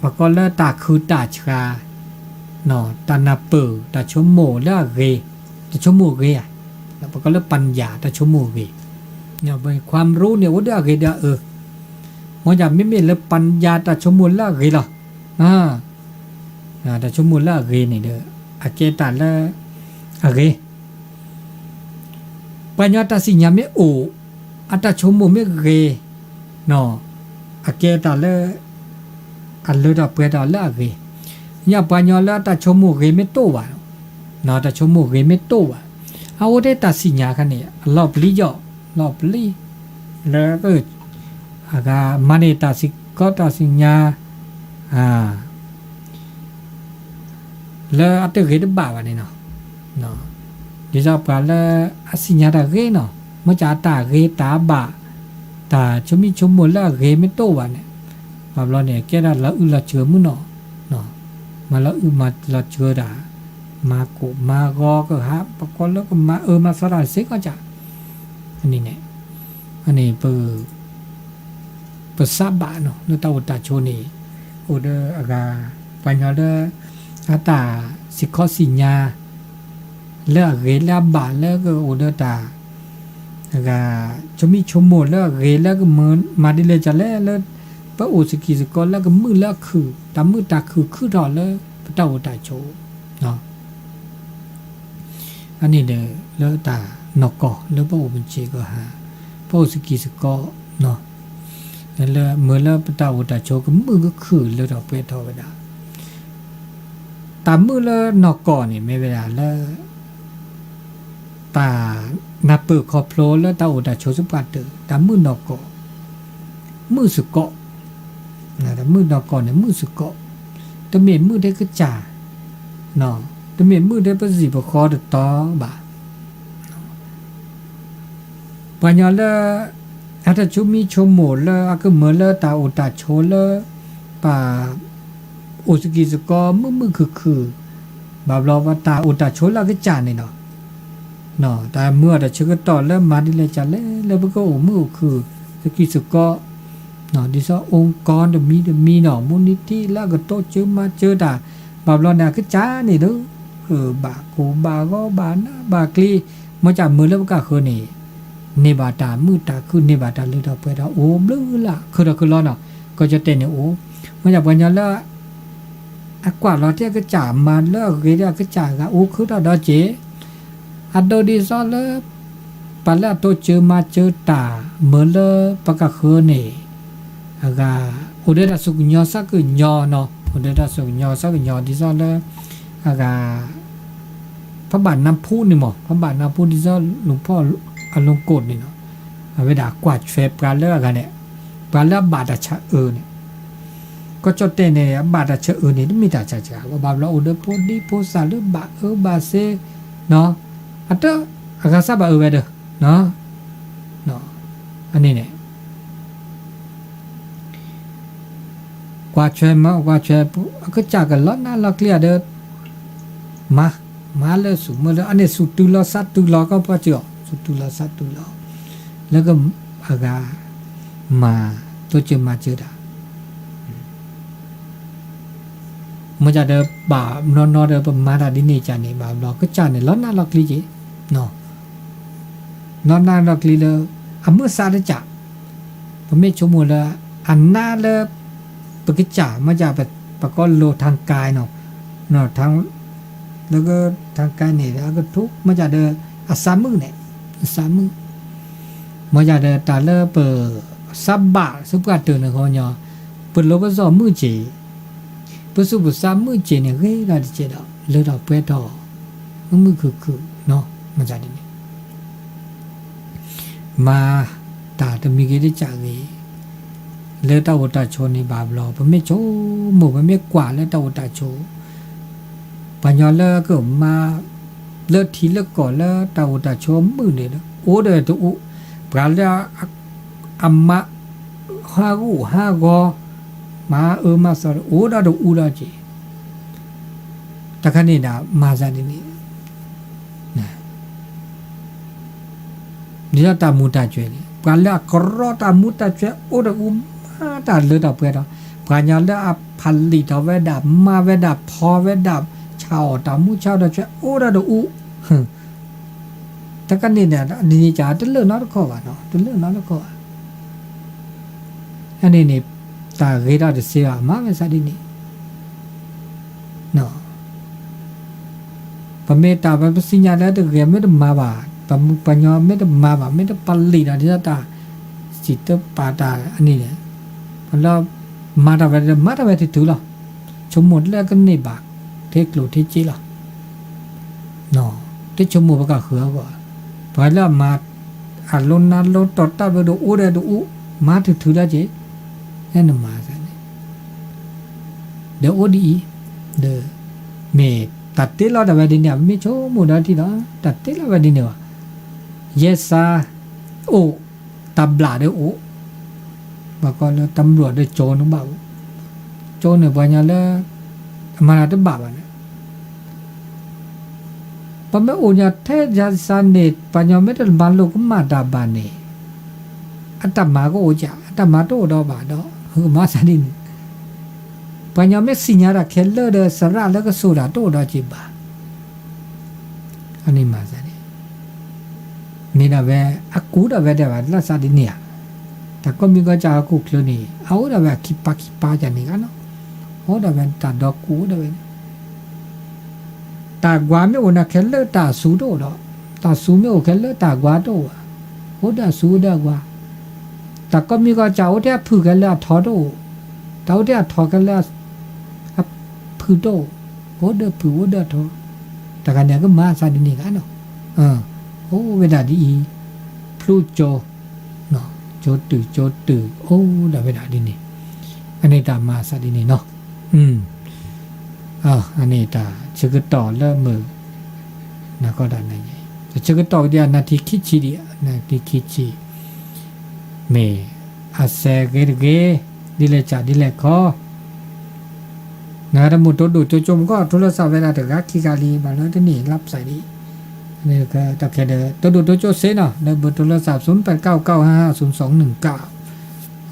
ပကိးလၢတၢ်ခုၣ်တၢ်ဆှါ တၢ်နၢ်ပၢၢ် တၢ်ဆိကမိၣ်လၢအဂ့ၤ တၢ်ဆိကမိၣ်ဂ့ၤဧါ ပကိးလၢ ပၣ်ယၣ် တၢ်ဆိကမိၣ်ဂ့ၤ ခွါမရူန့ၣ် အိၣ်ဒီးအဂ့ၤဒီးအအၢ မ့ၢ်ကဒီးမ့မ့ၢ်လၢ ပၣ်ယၣ် တၢ်ဆိကမိၣ်လၢအဂ့ၤလီၤ တၢ်ဆိကမိၣ်လၢအဂ့ၤန့ၣ်ဒီး အကဲတၢ်လၢ အဂ့ၤ ပှၤကညီတၢ်သ့ၣ်ညါမ့ၢ်အိၣ် အတၢ်ဆိကမိၣ်မ့ၢ်ဂ့ၤ အကဲတၢ်လၢ အလၢထီၣ်ပှဲၤထီၣ်လၢအဂ့ၤ ညါပှၤကညီလၢအတၢ်ဆိကမိၣ်ဂ့ၤမ့ၢ်တအိၣ်ဘၣ် တၢ်ဆိကမိၣ်ဂ့ၤမ့ၢ်တအိၣ်ဘၣ် အအိၣ်ထဲတၢ်သ့ၣ်ညါခါန့ၣ် အလီၤပျံၤယီၢ် လီၤပျံၤ လၢ အဂၤမၤန့ၢ်တၢ်စံးကီတၢ်သ့ၣ်ညါ လၢအတဂ့ၤတဘၣ်ဘၣ်န့ၣ်နီၤ ဒ်သိးပှၤလၢအသ့ၣ်ညါတၢ်ဂ့ၤနီၤ မ့ၢ်ကဒီးတၢ်ဂ့ၤတၢ်ဘၣ် တၢ်ဆိမိၣ်ဆိကမိၣ်လၢအဂ့ၤမ့ၢ်တအိၣ်ဘၣ်န့ၣ် ဘၣ်ဘျီန့ၣ် ကဲဒၣ်လီၤအုၣ်လီၤစၢၤမုၢ်နီၤ မၤလီၤအုၣ်မၤလီၤစၢၤတၢ် မၤကိၢ်မၤဂီၤကဟး ပကိးလၢကမၤအၢမၤသီတၢ်စ့ၢ်ကီးကၢ် န့ၣ် အန့ၣ် ပ ပသးဘၣ်နီၤလၢတၢ်အိၣ်တၢ်ဆိးန့ၣ် အိၣ်ဒီးအဂၤ ပှၤကညီလၢ အတၢ်စံးခီၣ်စံးညါ လၢအဂ့ၤလၢအဘၣ်လၢကအိၣ်ဒီးတၢ် အဂၤ ဆိမိၣ်ဆိကမိၣ်လၢအဂ့ၤလၢကမၤဒ်လဲၣ်ကလဲၣ်လၢ ပအိၣ်စကံးစကီးလၢကမုာ်လၢအခုၣ် တၢ်မုာ်တၢ်ခုၣ်ခုၣ်ထီၣ်လၢပတၢ်အိၣ်တၢ်ဆိး အန့ၣ်ဒီး လၢတၢ်နီၢ်ကီၢ်လၢပအိၣ်မုၢ်ဆ့ၣ်ကဟါ ပအိၣ်စကံးစကီး လၢမုာ်လၢပတၢ်အိၣ်တၢ်ဆိးကမုာ်ကခုၣ်လၢထီၣ်ပှဲၤထီၣ်ဝဲဒၣ် တၢ်မုာ်လၢနီၢ်ကီၢ်န့ၣ် မ့ၢ်ဝဲဒၣ်လၢ တၢ်နၢ်ပၢၢ်ခီဖျိလၢတၢ်အိၣ်တၢ်ဆိးသပှၢ်တၢၢ် တၢ်မုာ်နီၢ်ကီၢ် မုာ်စ့ၢ်ကီး တၢ်မုာ်နီၢ်ကီၢ်န့ၣ် မုာ်စ့ၢ်ကီး တမ့ၢ်မုာ်ထဲကစၢ် တမ့ၢ်မုာ်ထဲပစံာ်ပဃီတတီၤဘၣ် ပှၤကညီလၢ အတၢ်ဆိမိၣ်ဆိကမိၣ်လၢအကမၢလၢတၢ်အိၣ်တၢ်ဆိးလၢ ပ အိၣ်စကံးစကီးမုာ်မုာ်ခုၣ်ခုၣ် ဘၣ်ဘျီပတၢ်အိၣ်တၢ်ဆိးလၢအကစၢ်န့ၣ်လီၤ. တၢ်မုာ်အတၢ်ဆၢကတီၢ်လၢမၤဒ်လဲၣ်ကလဲၣ်လၢပကအိၣ်မုာ်အိၣ်ခုၣ် စကံးစကီး ဒ်သိး องค์กร တမံၤတမံၤနီၤ မူးနံၤတံၢ်လၢအကတိစၢၤမၤစၢၤတၢ် ဘၣ်ဘျီန့ၣ်အကစၢ်န့ၣ်ဒီး ဘၣ်ကိၢ်ဘၣ်ဂီၤဘၣ်နးဘၣ်ကျံၤ မ့ၢ်ကမၢလၢပကဃၢၤန့ၣ် န့ၢ်ဘၣ်တၢ်မုာ်တၢ်ခုၣ် န့ၢ်ဘၣ်တၢ်လၢထီၣ်ပှဲၤထီၣ်အိၣ်ဘျုးလၢ ခုၣ်ထီၣ်ခုၣ်လီၤနီၤ ကီၢ်ကၠီၣ်တဲၣ်န့ၣ်အိၣ် မ့ၢ်ကပှၤကညီလၢ အကွၢ်လီၤထဲအကစၢ် မၤလၢအဂ့ၤထဲအကစၢ်ဂၤအိၣ်ခုၣ်ထီၣ်ဒီးက့ၤ အဒိဒ်သိးလၢ ပှၤလၢအတိစၢၤမၤစၢၤတၢ် မၢလၢပကဃၢၤန့ၣ် အဂၤ အိၣ်ဒီးတၢ်စူၢ်ကညီၤသးကညီၤနီၤ အိၣ်ဒီးတၢ်စူၢ်ကညီၤသးကညီၤဒ်သိးလၢ အဂၤ ဖးဘၣ်နါဖိန့ၣ်မး ဖးဘၣ်နါဖိဒ်သိးလူၤဖီၣ်အလူၤကိးန့ၣ်နီၤ အဝဲဒၣ်ကွၢ်ထွဲပှၤလၢအဂၤန့ၣ် ပှၤလၢအဘၣ်တၢ်ဆၢအၢန့ၣ် ကီၢ်ကၠီၣ်တဲၣ်န့ၣ် အဘၣ်တၢ်ဆၢအၢန့ၣ် တမ့ၢ်တၢ်ဆၢကဂၤဘၣ် ဘၣ်ဘျီအိၣ်ဒီးဖိဒံဖိသၣ်လၢဘၣ်အၢဘၣ်သီ အတၢ် အဂၤသးဘၣ်အၢဝဲဒီး အန့ၣ်န့ၣ် ကွၢ်ထွဲမၤ ကွၢ်ထွဲ အကစၢ်ကလီၤနးလီၤကျံၤအီၤဒီး မၤ မၤလၢစူၢ်မၢလၢ အန့ၣ်စူၢ်တုၤလီၤသးတုၤလီၤကီၢ်ပှၤစၢၤအီၤ စူၢ်တုၤလီၤသးတုၤလီၤ လၢက အဂၤ မၤ တိစၢၤမၤစၢၤတၢ် မ့ၢ်ကဒီးဘၣ်နီၢ်နီၢ်ဒီးပမၤတၢ်ဒ်န့ၣ်ကန့ၣ် ဘၣ်ဘျီကစၢ်န့ၣ် လီၤနးလီၤကျံၤက့ၤ လီၤနးလီၤကျံၤလၢ အမုၢ်သးတစၢ် ပမ့ၢ်ဆိကမိၣ်လၢ အနးလၢ ပကစၢ် မ့ၢ်က ပကိးလိာ်ထၣ်ကါနီၤ လၢကထၣ်ကါန့ၣ် အကထိ မ့ၢ်ကဒီး အသးမုာ်န့ၣ် အသးမုာ် မ့ၢ်ကဒီးတၢ်လၢပ သးဘၣ်သပှၢ်တၢၢ်န့ၣ်ဃီညီ ပလိၤပစီၣ်မုာ်က့ၤ ပသူၣ်ပသးမုာ်က့ၤန့ၣ် ဂ့ၤလီၤတက့ၢ်ဒီး လၢထီၣ်ပှဲၤထီၣ် မုာ်မုာ်ခုၣ်ခုၣ်နီၤ မ့ၢ်ကဒ်န့ၣ် မၤတၢ်တမံၤဂ့ၤတစဲးဂ့ၤ လၢတၢ်အိၣ်တၢ်ဆိးန့ၣ်ဘၣ်ဘျီ ပမ့ၢ်ဆိကမိၣ် ပမ့ၢ်ကွၢ်လၢတၢ်အိၣ်တၢ်ဆိး ပှၤကညီလၢကမၤ လၢထံလၢကီၢ်လၢတၢ်အိၣ်တၢ်ဆိးမုာ်န့ၣ် အိၣ်ဒီးတအိၣ် ပှၤလၢ အမၤ ဟးဂူာ်ဟးဂီၤ မၤအၢမၤသီဒီး အိၣ်ဒီးတအိၣ်ဒီးက့ၤ တခါန့ၣ်ဒၣ်မၤသးဒ်န့ၣ် ဒ်သိးတၢ်မူၤတၢ်ကွဲးန့ၣ် ပှၤလၢအကရီတၢ်မူၤတၢ်ကွဲးအိၣ်ဒီးအိၣ်မၤတၢ်လၢထီၣ်ပှဲၤထီၣ် ပှၤကညီလၢအဖးလံာ်ထီၣ်ဝဲဒၣ် မၤဝဲဒၣ် ဖီဝဲဒၣ် ဆးအီၣ်တၢ်မူၤဆးအီၣ်တၢ်ကွဲးအိၣ်ဒီးတအိၣ် တခါန့ၣ်ဒၣ် ဒ်န့ၣ်ကတလၢာ်နီတခီဘၣ်နီၤ တလၢာ်နီတခီဘၣ် အန့ၣ်န့ၣ် တၢ်ဂ့ၤထီၣ်တသ့ဘၣ် မၤဝဲသးဒ်န့ၣ် ပမ့ၢ်တၢ်ပသ့ၣ်ညါလၢတဂ့ၤ မ့ၢ်တမၤဘၣ် ပှၤကညီမ့ၢ်တမၤဘၣ် မ့ၢ်တပာ်လံာ်ဒီးဒ်သိးတၢ် စံးတပာ်တၢ်အန့ၣ်န့ၣ် ပလၢ မၤတၢ်ဝဲ မၤတၢ်ဝဲထုထုလီၤ ဆိကမိၣ်လၢကန့ၢ်ဘၣ် ထဲကျိၣ်ထဲစ့လီၤ တဆိကမိၣ်ပကဃုအဂီၢ် ပှၤလၢအမၤ အလိနါလိတီၤတၢ်ဘျီဒီးအိၣ်ဒီးတအိၣ် မၤထုထုလီၤက့ၤ နမၤသးန့ၣ် ဒီးအိၣ်ဒ်အံၤ ဒီး မ့ၢ်တၢ်တ့လီၤတၢ်ဝဲဒ်န့ၣ် ပမ့ၢ်ဆိကမိၣ်ဒီးထံၣ်လီၤ တၢ်တ့လီၤဝဲဒ်န့ၣ်ဘၣ် ယဲစါအိၣ် တၢ်ဘျၣ်ဒီးအိၣ် ပှၤကိးလၢတမျီၣ်ဒီးကၠိန့ၣ်ဘၣ်အိၣ် ကၠိန့ၣ်ပှၤကညီလၢ အမၤတၢ်တဘၣ်ဘၣ်န့ၣ် ပမ့ၢ်အိၣ်ညါထဲယၤစၢ်န့ၣ် ပှၤကညီမ့ၢ်တမၤလိာ်ကမၣ်တၢ်ဘၣ်န့ၣ် အတၢ်မၤကအိၣ်ကၢ် အတၢ်မၤတအိၣ်ဒီးဘၣ်ဒီး မၤသးဒ်န့ၣ် ပှၤကညီမ့ၢ်သ့ၣ်ညါတၢ်ခဲလၢာ်ဒီး သရၣ်လၢကဆိၣ်တၢ်တအိၣ်ဒီးက့ၤဘၣ် အန့ၣ်မၤသးန့ၣ် ဒၣ်ဝဲ အကူဒၣ်ဝဲဒၣ်ဘၣ်လၢစးဒ်န့ၣ်ဧါ, တၢ်ကိးမံၤကီးကၢ်ဟီၣ်ခိၣ်ချၢန့ၣ် အအိၣ်ဒၣ်ဝဲအခံပာ်ခံပာ်ကၢ်န့ၣ်ဂ့ၤနီၤ, အိၣ်ဒၣ်ဝဲတၢ်ဒီကိၣ်အိၣ်ဒၣ်ဝဲ တၢ်ကွၢ်မ့ၢ်အိၣ်န့ၣ်ခဲလၢာ်တၢ်စူၤတအိၣ်ဒီး, တၢ်စူၤမ့ၢ်အိၣ်ခဲလၢာ်တၢ်ကွၢ်တအိၣ်ဘၣ်, အိၣ်ဒၣ်စူၤအိၣ်ဒၣ်ကွၢ်, တၢ်ကိးမံၤကီးကၢ်အိၣ်ထဲအဖုၣ်ခဲလၢာ်အထီတအိၣ်, တၢ်အိၣ်ထဲအထီခဲလၢာ်အဖုၣ်တအိၣ်, အိၣ်ဒၣ်ဖုၣ်အိၣ်ဒၣ်ထီ, တၢ်ဂၤန့ၣ်အကမၤစးဒ်န့ၣ်ဂ့ၤနီၤ, အိၣ်ဝဲဒၣ်ဒ်အံၤ, ဖျိကၠိ ကၠိတုၤကၠိတုၤ အိၣ်ဒၣ်ဝဲဒၣ်ဒ်န့ၣ်, အန့ၣ်တၢ်မၤစးဒ်န့ၣ်နီၤ, အန့ၣ်တၢ်ဆၢကတီၢ်လၢမုၢ် နၤကီၢ်ဒၣ်နၤယဲ, တၢ်ဆၢကတီၢ်ဒ်အနၢ်ထံခံဆံဒံး နၢ်ထံခံဆံ, မ့ၢ်အစဲးဂ့ၤတဂ့ၤ, ဒ်လဲၣ်စးဒ်လဲၣ်ခီ နတမ့ၢ်တိဒိၣ်တိကၠိမ့ၢ်ကီၢ် ထိလၢစးဝဲဒၣ်တဂၤခံဂၤလံ ဘၣ်လၢတန့ၢ်လၢပစးဒံး, တၢ်ခဲဒီး တိဒိၣ်တိကၠိစ့နီၤ လၢဘၢၣ်ထိလၢစး သုနပၢၣ်တကၢ် ကၢ်ဟါ သုနစီၣ်နုၣ်ကၢ်,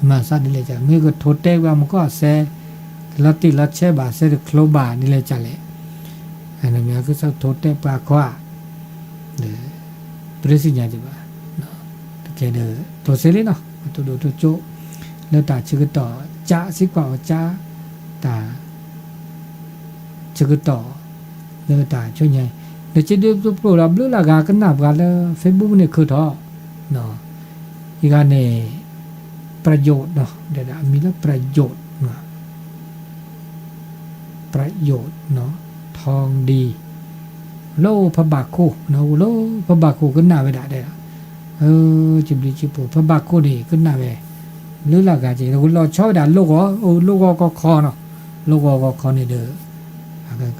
မၤစးဒ်လဲၣ်စး မ့ၢ်ကထိတဲဝဲမ့ၢ်ကီၢ်အစဲး, ကလီၤတံၢ်လီၤဆဲးဘၣ် စဲးတချိဘၣ်ဒ်လဲၣ်စးလဲၣ်, နမ့ၢ်ကစးထိတဲပှၤခီဧါ ဒီး ပတသ့ၣ်ညါက့ၤဘၣ်, တကဲဒီး တိစ့လံနီၤ တိဒိၣ်တိကၠိ လၢတၢ်ဆၢကတီၢ် ကၠါစ့ၢ်ကီးအီၤကၠါ တၢ်ဆၢကတီၢ် လၢတၢ်ဆိညါအံၤ ဒီးစ့ဒုးပျိၢ်ဒီးဘျုးလၢအဂၤကနၣ်ပှၤလၢ Facebook န့ၣ်ခုၣ်ထီၣ်, အံၤဂၤန့ၣ် ပယိၣ်နီၤ ဒီးအမံၤလၢပယိၣ် ပယိၣ်နီၤ ထီဒံ လၢဖဘးခိၣ် လၢဖဘးခိၣ်ကနၣ်ဝဲဒၣ်ဒဲး, စံးဘျုးစံးဖှိၣ် ဖဘးခိၣ်န့ၣ် ကနၣ်ဝဲ ဘျုးလၢအဂၤက့ၤ လီၤဆီဝဲဒၣ် လိၣ်ဂီၤ လိၣ်ဂီၤကီၢ်ခီနီၤ, လိၣ်ဂီၤကီၢ်ခီန့ၣ်ဒီး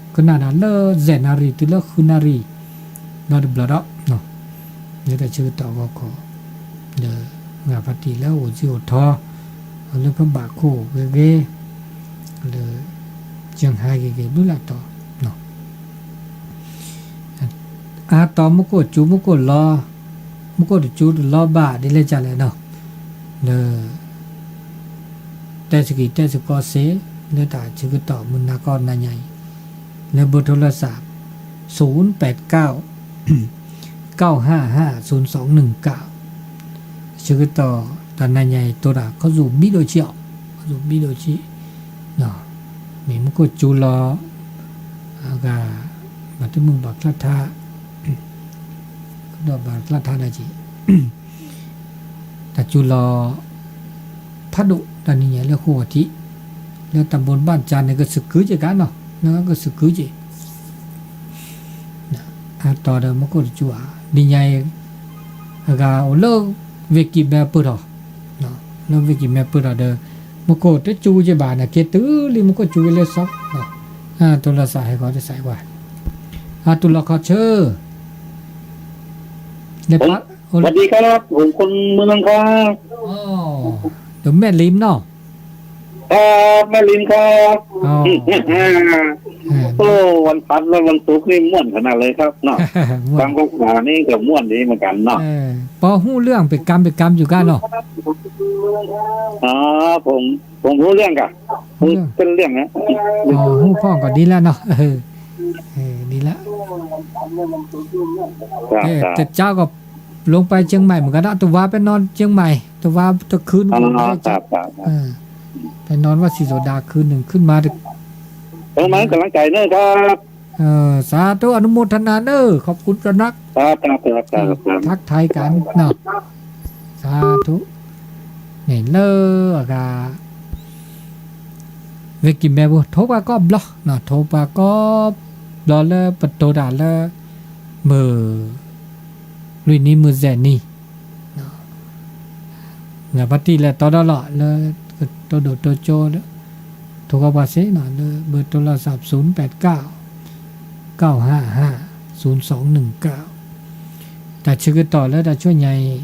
ကနၣ်ဒၣ်လၢ စဲးနၣ်ရံၣ် တုၤလၢဃုနၣ်ရံၣ် ဒီးတဘျီဒီး လၢတၢ်ဆၢကတီၢ်ဂီၢ်ခီ ဒီး ဂၤဖါတံၢ်လၢအိၣ်စ့အိၣ်ထီ လၢဖဘးခိၣ်ဂ့ၤဂ့ၤ လၢ ကၠၢဟါဂ့ၤဂ့ၤ ဘျုးလၢတီၤ အါတီၤမူခိၣ်စူၤမူခိၣ်လီၤ မူခိၣ်တစူၤတလီၤဘၣ်ဒ်လဲၣ်ကလဲၣ်နီၤ လၢ တဲစကံၤတဲစကီစ့ လၢတၢ်ဆၢကတီၢ်မုၢ်နၤကီၢ်နၤညါအံၤ လၢဘၢၣ်ထိလၢစး သုနပၢၣ်တကၢ် ကၢ်ဟါဟါ သုနစီၣ်နုၣ်ကၢ် ဆၢကတီၢ်တၢ်နၤညါအံၤ တိၢ်တၢ်ခီၣ်ဆူၣ်ဘံဒိၣ်ဆံးအီၤ ခီၣ်ဆူၣ်ဘံဒိၣ်ဆံး မ့ၢ်မူခိၣ်စူၤလီၤ အဂၤ ဘၣ်တမုာ်ဘၣ်ကျါထါ ကဒီးဘၣ်ကျါထါဒၣ်က့ၤ တၢ်စူၤလီၤ ဖးဒိၣ်တၢ်နံၤညါလၢဃိာ်ထံး လၢတၢ်ဘိးဘၣ်စၢ်န့ၣ် ကစၢ်ကုက့ၤကါနီၤ လၢကစၢ်ကုက့ၤ အါတီၤဒီးမူခိၣ်တစူၤဧါ နံၤညါအံၤ အဂၤအိၣ်လၢ ဝ့ၢ်ကံၢ်မဲပၢၢ်ထီၣ် လၢဝ့ၢ်ကံၢ်မဲပၢၢ်ထီၣ်ဒီး မူခိၣ်တစူၤက့ၤဘၣ်န့ၣ် က့ၤတုၤလံမူခိၣ်စူၤက့ၤလၢစီ တိၢ်လီၤစးဟဲခီတစးကွၢ် အတိၢ်လီၤခီဆၢ လၢပၢ် สวัสดีครับ ผมคนเมืองครับ ဒီးမဲာ်လံနီၤ ครับ แม่ริมครับ โอ้ วันพัดและวันศุกร์นี่ม่วนขนาดเลยครับเนาะ ฟังภาษานี่ก็ม่วนดีเหมือนกันเนาะ ပှၤဟူလၢအပ့ၤကၢ်ပ့ၤကၢ်ယူၤကါနီၤ อ๋อ ผม ผมรู้เรื่องค่ะ รู้เรื่อง ဟူဖီၣ်ကီးဒ်လဲၣ်နီၤ ဒ်လဲၣ် တကးကီး ลงไปเชียงใหม่ မ့ၢ်ကဒီး တဝၤပဲနီၢ် เชียงใหม่ တဝၤတခု ပဲနီၢ်ဝဲစံၣ်စိၤဒၣ်ခုနုာ် ขึ้นมา ส่งมาให้กำลังใจเนอะครับ สาธุ อนุโมทนา เนอะ ขอบคุณครับ ครับ ครับ ครับ ครับ ครับ ทักทายกันเนาะ สาธุ န့ၣ်လၢအဂၤ ဝ့ၢ်ကံၢ်မဲပူၤ ထိပှၤကီၢ်ဘျီ ထိပှၤကီၢ်ဘျီလၢပတိၤတၢ်လၢ မုၢ်လွံၢ်နံၤမုၢ်စဲးနံၤ ဂၤဖါတံၢ်လဲၤတီဒီးလီၤ လၢကတိၤဒိၣ်တိၤကၠိ ထိၣ်ဃီပှၤစ့နီၤ လၢဘၢၣ်ထိလီၤစး သုနပၢၣ်တကၢ် ကၢ်ဟါဟါ သုနစီၣ်နုၣ်ကၢ် တၢ်ဆၢကတီၢ်လၢတၢ်ဆိညါအံၤ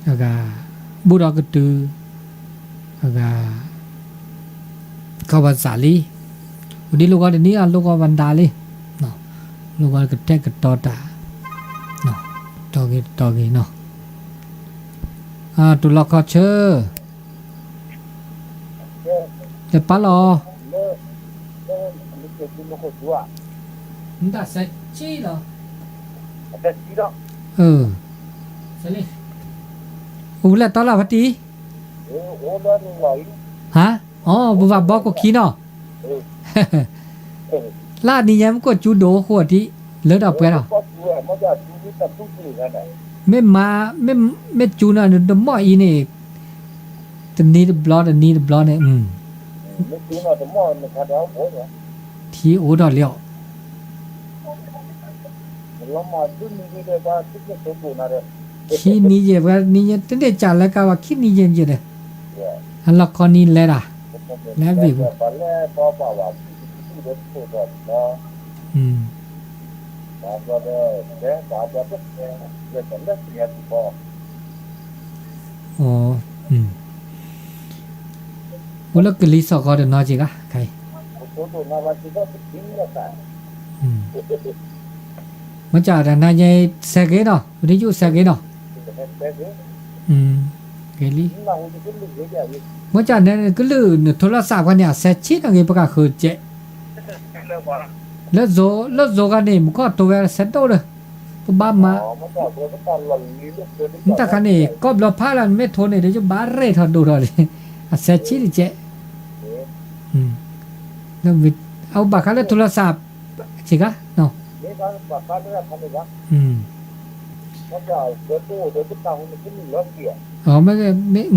အဂၤ ဘူးဒီးကတုၤ အဂၤ ကီၢ်ပှၤစးလံ အိၣ်ဒံးလိၣ်ဂီၤတနံၤ အလိၣ်ဂီၤဝဲဒၣ်လံ လိၣ်ဂီၤကတဲာ်ကတီၤတၢ် တီၤဂ့ၤတီၤဂ့ၤနီၤ တိၢ်လီၤခီဆၢ လဲၤပာ်လီၤ နတၢ်ဆဲးကံလီၤ အၢ အိၣ်ဖဲလဲၣ်တီလၢဖါတံၢ်, ဟါ, အိၣ် ပဘၣ်ဘီခိၣ်ခံနီၤ, လၢနံၤညါမ့ၢ်ကိၢ်စူၤဒိၣ်ဃိထံး, လၢထီၣ်ပှဲၤထီၣ်, မ့ၢ်မၤ, မ့ၢ်စူၤနီၤ နတမီၢ်အံၤန့ၣ်, တနံၤတဘျီတနံၤတဘျီန့ၣ်, ထံအိၣ်ထီၣ်လံအီၤ, ခံနံၤယဲၢ်ပှဲၤနံၤယဲၢ် တန့ၢ်စးလၢကါဘၣ် ခံနံၤယဲၢ်ယဲၢ်ဒီး, အလီၢ်ခီနံၤလဲၤတၢ်, လဲၤဘ့ၣ်ပူၤ, အိၣ်လၢကလံၤစိးကီးတနီၤက့ၤဂၤ, ခါအံၤ, မ့ၢ်ကဒီးနၤညါ ဆဲးက့ၤနီၤ ပတယုၢ်ဆဲးက့ၤနီၤ, ဂ့ၤလံ, မ့ၢ်ကန့ၣ် ကလုၢ်နထိလီၤစးခွါန့ၣ် အဆဲးဆံးနီၣ်ဂ့ၤ ပကဃုကဲး, လၢ လၢဇိၤဂၤန့ၣ် မူခိၣ်ထိဝဲဆဲးဒိၣ်ဒီး, ပဘၣ်မၤ မ့ၢ်တၢ်ခါန့ၣ် ကီၢ်ဘျီဖးလၢနမ့ၢ်ထိန့ၣ် ဒီးယဘၣ်ရဲၣ်ထီၣ်ဒိၣ်ထီၣ်လံ, အဆဲးဆံးတကဲး, အဘၣ်ဃးလၢထိလီၤစး, ဆ့ကၤ,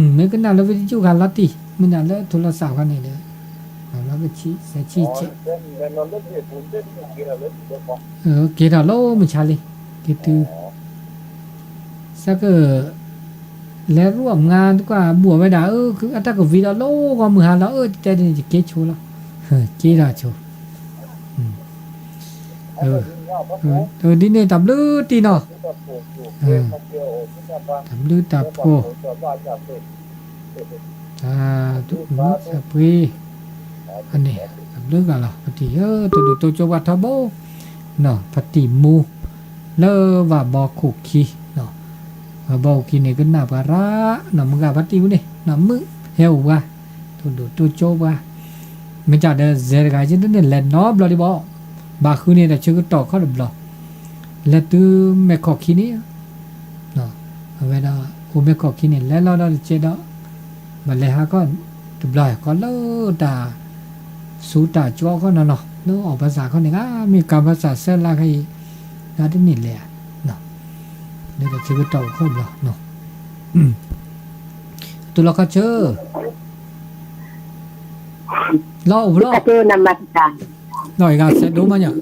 မ့ၢ်ကနၣ်လၢဝံသးစူၤဂၤလီၤတံၢ် မ့ၢ်နၤလၢထိလီၤစးခီန့ၣ်ဒီး, ဆဲးဆံးတကဲး, က့ၤထီၣ်လၢမုၢ်ဆါလံ, က့ၤတုၤ စးက လဲၤရူၢ်အမါတကွၢ်ဘှီၣ်ဝဲဒၣ် အတၢ်ကဝံၤဒီးလၢဂီၤမုၢ်ဟါလီၤ အတဲဒ်န့ၣ် ယက့ၤဆိလီၤ, က့ၤထီၣ်ဆိ, ဒ်န့ၣ်တၢ်ဘျုးတံၢ်နီၤ, တၢ်ဘျုးတၢ်ဖှိၣ်, တၢ်ဒူၣ်မုၣ်သးပှ့ၤ, အန့ၣ် တၢ်ဘျုးဂၤလီၤ ပတံၢ်ဧၢ, တဒိၣ်တိကၠိပှၤထီဘိ ဖါတံၢ်မူ လၢဝၤဘီခိၣ်ခံ, ဝၤဘီခိၣ်ခံန့ၣ် ကနၣ်ပှၤရၣ်နီၤ မုၢ်ဂၤဖါတံၢ်ပူၤန့ၣ် မုၢ်ဟဲအိၣ်ပှၤ, တဒိၣ်တိကၠိပှၤ, မ့ၢ်တၢ်ဒီး စဲးတဂၤ ယတန့ၢ်လဲၤနီတဘျီဒံးဘၣ်, ဘၣ်ဃုန့ၣ်ဒီးဆၢကတီၢ်ခီတဘျီ, လဲၤတုၤမဲာ်ခီၣ်ခံန့ၣ် အဝဲဒၣ် အိၣ်မဲာ်ခီၣ်ခံန့ၣ် လဲၤလီၤဒီးတကဲဒီး ဘၣ်လဲၤဟးခီၣ်တဘျီ ခီလၢတၢ် ဆူတၢ်ကၠီခီနီၤနီၤ လၢအီၣ်ပၢဆၣ်ခီန့ၣ်ဂၤ မ့ၢ်ကၤပၢဆၣ်ဆဲလါခဲအံၤ ဂၤတန့ၢ်လဲၤဧါ, လၢတၢ်ဆၢကတီၢ်အိၣ်ခီတဘျီ, တုၤလီၤခီဆၢ လီၤအိၣ်ဖျီ, လီၤအဂၤဆဲးဒိၣ်မးညါ,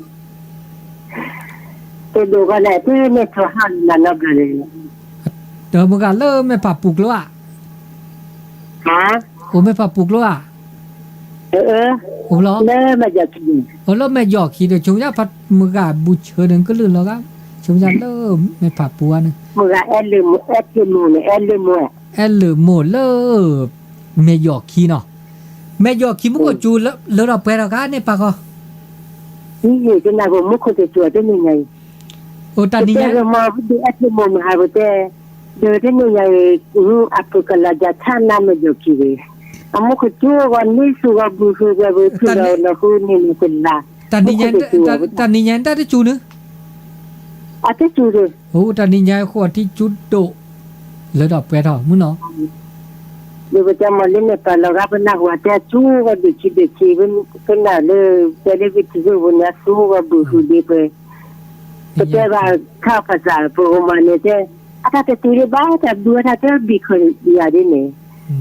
ဆဲးဒိၣ်ကီးန့ၣ် တမ့ၢ်ထိဟါလၢနီတဘျီန့ၣ်, ဒီးမုၢ်ဂၤလၢမဲာ်ဖးပူၤကျိဧါ, ဟါ, အိၣ်မဲာ်ဖးပူၤကျိဧါ, အိၣ်လီၤ, လၢမဲာ်ယီၤခံ, အိၣ်လၢမဲာ်ယီၤခံဒီး ဆိကမိၣ်ညါ မုၢ်ဂၤဘူးဆၢန့ၣ် ကလုၢ်လီၤဂၤ, ဆိကမိၣ်ညါလၢမဲာ်ဖးပူၤဧါန့ၣ်, မုၢ်ဂၤအဲၣ်လၢမိၢ်, အဲၣ်လၢမိၢ်န့ၣ်, အဲၣ်လၢမိၢ်, အဲၣ်လၢမိၢ်လၢ မဲာ်ယီၤခံနီၤ, မဲာ်ယီၤခံမူခိၣ်စူၤလၢထီၣ်ပှဲၤထီၣ်ဂၤန့ၣ်ပာ်ဃီ, မ့ၢ်ယကနၣ်ကမူခိၣ်တစူၤတနံၤညါအံၤ, အိၣ်တၢ်နံၤညါ, ပတဲကမၤပဒုးအဲၣ်လၢမိၢ်မဟါပတဲ, ဒီးတနံၤညါအံၤ, အပူၤကလၤယၤဆၣ်နါမဲာ်ယီၤခံဂ့ၤ, အမူခိၣ်စူၤဂီၤန့ၢ်ဆူၣ်ဂီၤဘုဃုာ်ပှဲၤဘုထူၣ်လီၤလီၤဃုန့ၣ်မ့ၢ်ကလၤ, တၢ်နံၤညါတၢ်တစူၤန့ၣ်, အတစူၤဒီး, အိၣ်တၢ်နံၤညါဃိထံစူၤဒိၣ်, လၢထီၣ်ပှဲၤထီၣ်မုၢ်နီၤ ဒီးပတဲမ့ၢ်လၢမဲာ်ပာ်လီၤဂာ်ပနၢ်ဟူအတဲအစူၤဂီၤဒုးဆံးဒုးဆံး, ပနာ်လၢ တဲလၢဝံသးစူၤပူၤန့ၣ် အစူၤဂီၤဘုဃုာ်ဒ့ပှဲၤ, ပတဲဘၣ်ခါပစၢ်ပဂီၢ်မးန့ၣ်တဲ, အတၢ်တတုၤဒံးဘၣ် တၢ်ဘုအတၢ်တဘံၣ်ခိၣ်ယၤဒ်န့ၣ်,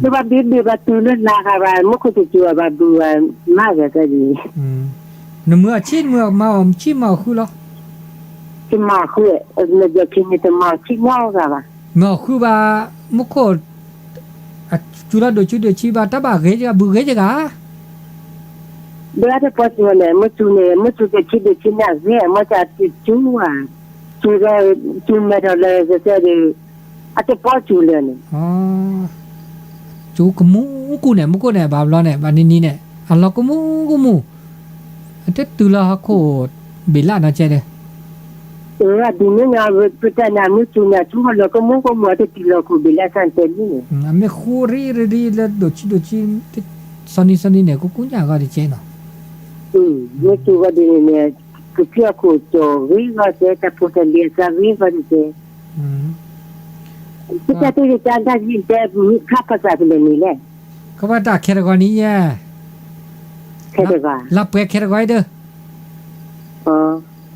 လၢဘၣ်ဘ့ၣ်ဘ့ၣ်ဘၣ်တုၤလၢလါဂၤဘၣ် မူခိၣ်တစူၤဘၣ်ဘုဘၣ်မၤဂၤတၢ်ဒ်န့ၣ်, နမုာ်အဆံး နမုာ်မၤအီၤဆံးမၤအီၤဃုလီၤ တမၤဃု, မ့ၢ်ယီၤခံန့ၣ် တမၤဆံးနီတဂၤဘၣ်. မ့ၢ်အီၤဃုဘၣ်, မူခိၣ်, စူၤလီၤဒိၣ်ဆံးဒိၣ်ဆံးဘၣ် တၢ်ဘၣ်ဂ့ၤယဂၤ ဘုဂ့ၤယဂၤ, ဒီးအတပီစူၤန့ၣ် မ့ၢ်စူၤန့ၣ် မ့ၢ်စူၤဒိၣ်ဆံးဒိၣ်ဆံးန့ၣ် အဂ့ၤ မ့ၢ်တၢ်စူၤဘၣ်, စူၤ, စူၤမဲာ်ထီၣ်လၢကစၢၢ်ဒီး, အတပီစူၤလၢာ်န့ၣ် စူၤကမူၣ်ကူၣ်န့ၣ် မူခိၣ်န့ၣ် ဘၣ်ဘျီန့ၣ် ဘၣ်နံၤနံၤန့ၣ် အလီၤကမူၣ်ကမူၣ်, အတတုၤလၢဟီၣ်ခိၣ် ဘ့ၣ်လၣ်နီၤကဲဒီး, အဒ်န့ၣ် ပတၢ်နၢ်မုာ်စူၤန့ၣ် အစူၤလီၤကမူၣ်ကမူၣ် အတတုၤလီၤခိၣ်ဘ့ၣ်လၣ်ဆၣ်တဲလံန့ၣ်, အမ့ၢ်ဃူရံရံလၢဒိၣ်ဆံးဒိၣ်ဆံး, စီၤနံၤစီၤနံၤန့ၣ် ကကူညၣ်ဂီၤတကဲနီၤ, မ့ၢ်စူၤဂီၤဒ်န့ၣ်န့ၣ်, ကဖံးအခိၣ်ကၠီဂ့ၤဂီၤကဲ တၢ်ဖိတၢ်လံၤအစၢ်ဂ့ၤဂီၤတကဲ မ့ၢ် ကစၢ်တ့ၢ်ကစၢ်တၢ်ဂံၢ်တဲ ခါပစၢ်ဖဲလဲၣ်နံၤလဲၣ်, ကဘၣ်တၢ်ခဲတဂီၤနံၤယဲ, ခဲတဂီၤ, လၢပှဲၤခဲတဂီၤအံၤဒီး,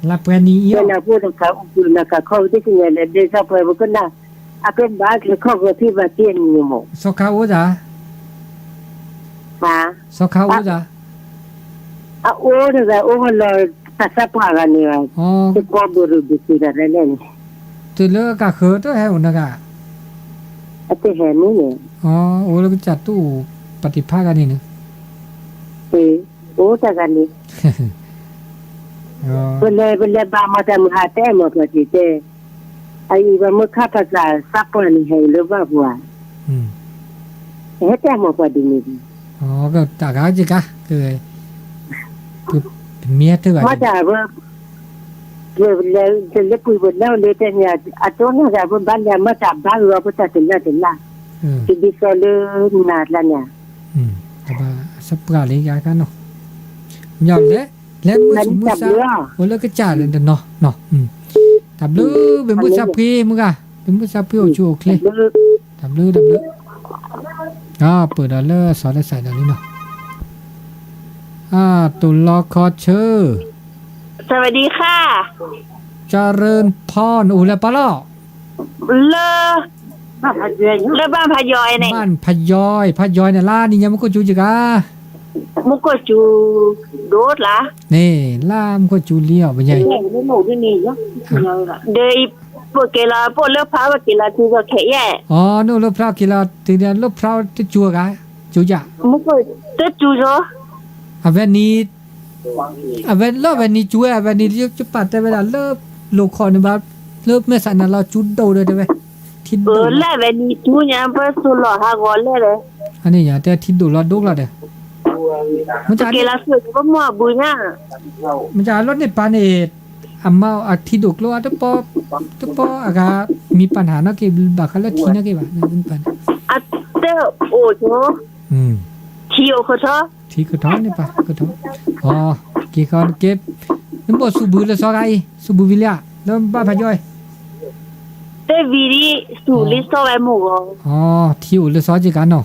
လၢပှဲၤနံၤအံၤ, နကခီၣ်ကတ့ၢ်စံၣ်ညီၣ်လဲၣ် ဒ်စီၤပှဲၤပကနၣ်, အကဘၣ်ကခီၣ်ကထံၣ်ဘၣ်တ့ၢ်နံၤမး, စီၤခါအိၣ်သး, စီၤခါအိၣ်သး အအိၣ်တဂၤအိၣ်လီၤ တၢ်သးပှၢ်ဂၤန့ၣ်, တကီဘိၣ်ရူၣ်ဘိၣ်စံးတၢ်လဲၣ်န့ၣ်, တုၤလၢကၢ်ဃၢၤတဟဲအိၣ်နဂၤ, အတဟဲမ့ၢ်န့ၣ်, အိၣ်လၢကစၢ်တအိၣ်ပှၤတံၤဖးဂၤန့ၣ်န့ၣ်, အိၣ်တဂၤန့ၣ်, ပလဲၤ ပလဲၤဘၣ်မၤတၢ်မုၢ်ဟါတဲမၤပှၤတံၤတဲ အအံၤပှၤမ့ၢ်ခါပစၢ်သးပှၢ်န့ၣ် ဟဲအိၣ်လၢဘၣ်ပှၤ, ဟဲတဲမၤပှၤဒ်န့ၣ်, တဂၤကကါ, မ့ၢ်တၢ်ဘၣ်, တလၢပှဲၤပလဲၤလၢတဲန့ၣ် အတိၢ်နီၢ်သး ပဘၣ်လဲၤ မ့ၢ်တၢ်ဘၣ်ဂ့ၤအီၤပတၢ်တလၢ်တလၢ်, တဒ်သိးလၢနၤကျါန့ၣ်, တဘၣ်စပှၢ်လံယါကနီၤ, လဲၤ လဲၤမုၢ်ဆူၣ်မုၢ်ဆါ, အိၣ်လၢကစၢ်တနီၤ, တၢ်ဘျုး ပမုၢ်ဆါဖှံမုၢ်ဂၤ, ပမုၢ်ဆါဖှံအိၣ်ဆူၣ်အိၣ်ချ့, တၢ်ဘျုး တၢ်ဘျုး, ပၢၢ်ဒီးလၢစီၤလၢစးဒီးလံနီၤ, တိၢ်လီခီဆၢ, စဝးဒံခါ, ကရၢၣ်ဖီၣ် နအိၣ်လၢပၢ်လီၢ်, လၢ လၢဘၣ်ဖးယီၤန့ၣ်, ဘၣ်ဖးယီၤ ဖးယီၤန့ၣ် လါနံၤညါမူခိၣ်စူၤက့ၤဂၤ, မူခိၣ်စူၤ ဒိၣ်လၢ်, န့ၣ် လၢမူခိၣ်စူၤလံအီၤပညါအံၤ, ဒီးအံၤ ပက့ၤလီၤ ပအိၣ်လၢဖျါ ပက့ၤလီၤတုၤလီၤခဲအံၤ, အီ နအိၣ်လၢဖျါက့ၤလီၤတုၤလၢဖျါတစူၤဂၤ, စူၤယၤ, မူခိၣ်တစူၤလီၤ, အဝဲနံၤ အဝဲလၢအဝဲနံၤစူၤဝဲ အဝဲနံၤ ယပာ်တဲဝဲဒၣ်လၢ လိာ်ခီၣ်န့ၣ်ဘၣ် လၢမဲာ်ဆှးနၤလီၤစူၤဒိၣ်ဒီးတဲဝဲ, ထံဒိၣ်လၢအဝဲနံၤစူၤညါ ပသူၣ်လီၤဟးဂီၤလဲၣ်ဒီး, အန့ၣ်ယတဲထံဒိၣ်လီၤဒိၣ်ကျီၢ်ဒီး, မ့ၢ်ကလၢ်စၢၤကဘၣ်မ့ၢ်အဘုညါ, မ့ၢ်ကလၢန့ၣ်ပၢ်န့ၣ်, အမါအထံဒိၣ်ကျိအတပီ, တပီအဂၤ, မံၤပာ်နၤနီၣ်က့ၤ ဘၣ်ဃးလၢထံနီၣ်က့ၤဘၣ်, အတဲအိၣ်ဆိ, ထံအိၣ်ကထီ ထံကထီန့ၣ်ပၢ်ကထီ, အီ, က့ၤဃီက့ၤ, နမိၢ်စူးဘုလၢစီၤဂၤအံၤ စူးဘုဝံၤလံဧါ လၢဘၣ်ဖးယီၤအံၤ, တဲဝံၤလံ စူးလံစီၤဝဲမိၢ်ဂီၤ, အီ, ထံအိၣ်လၢစီၤက့ၤကါနီၤ,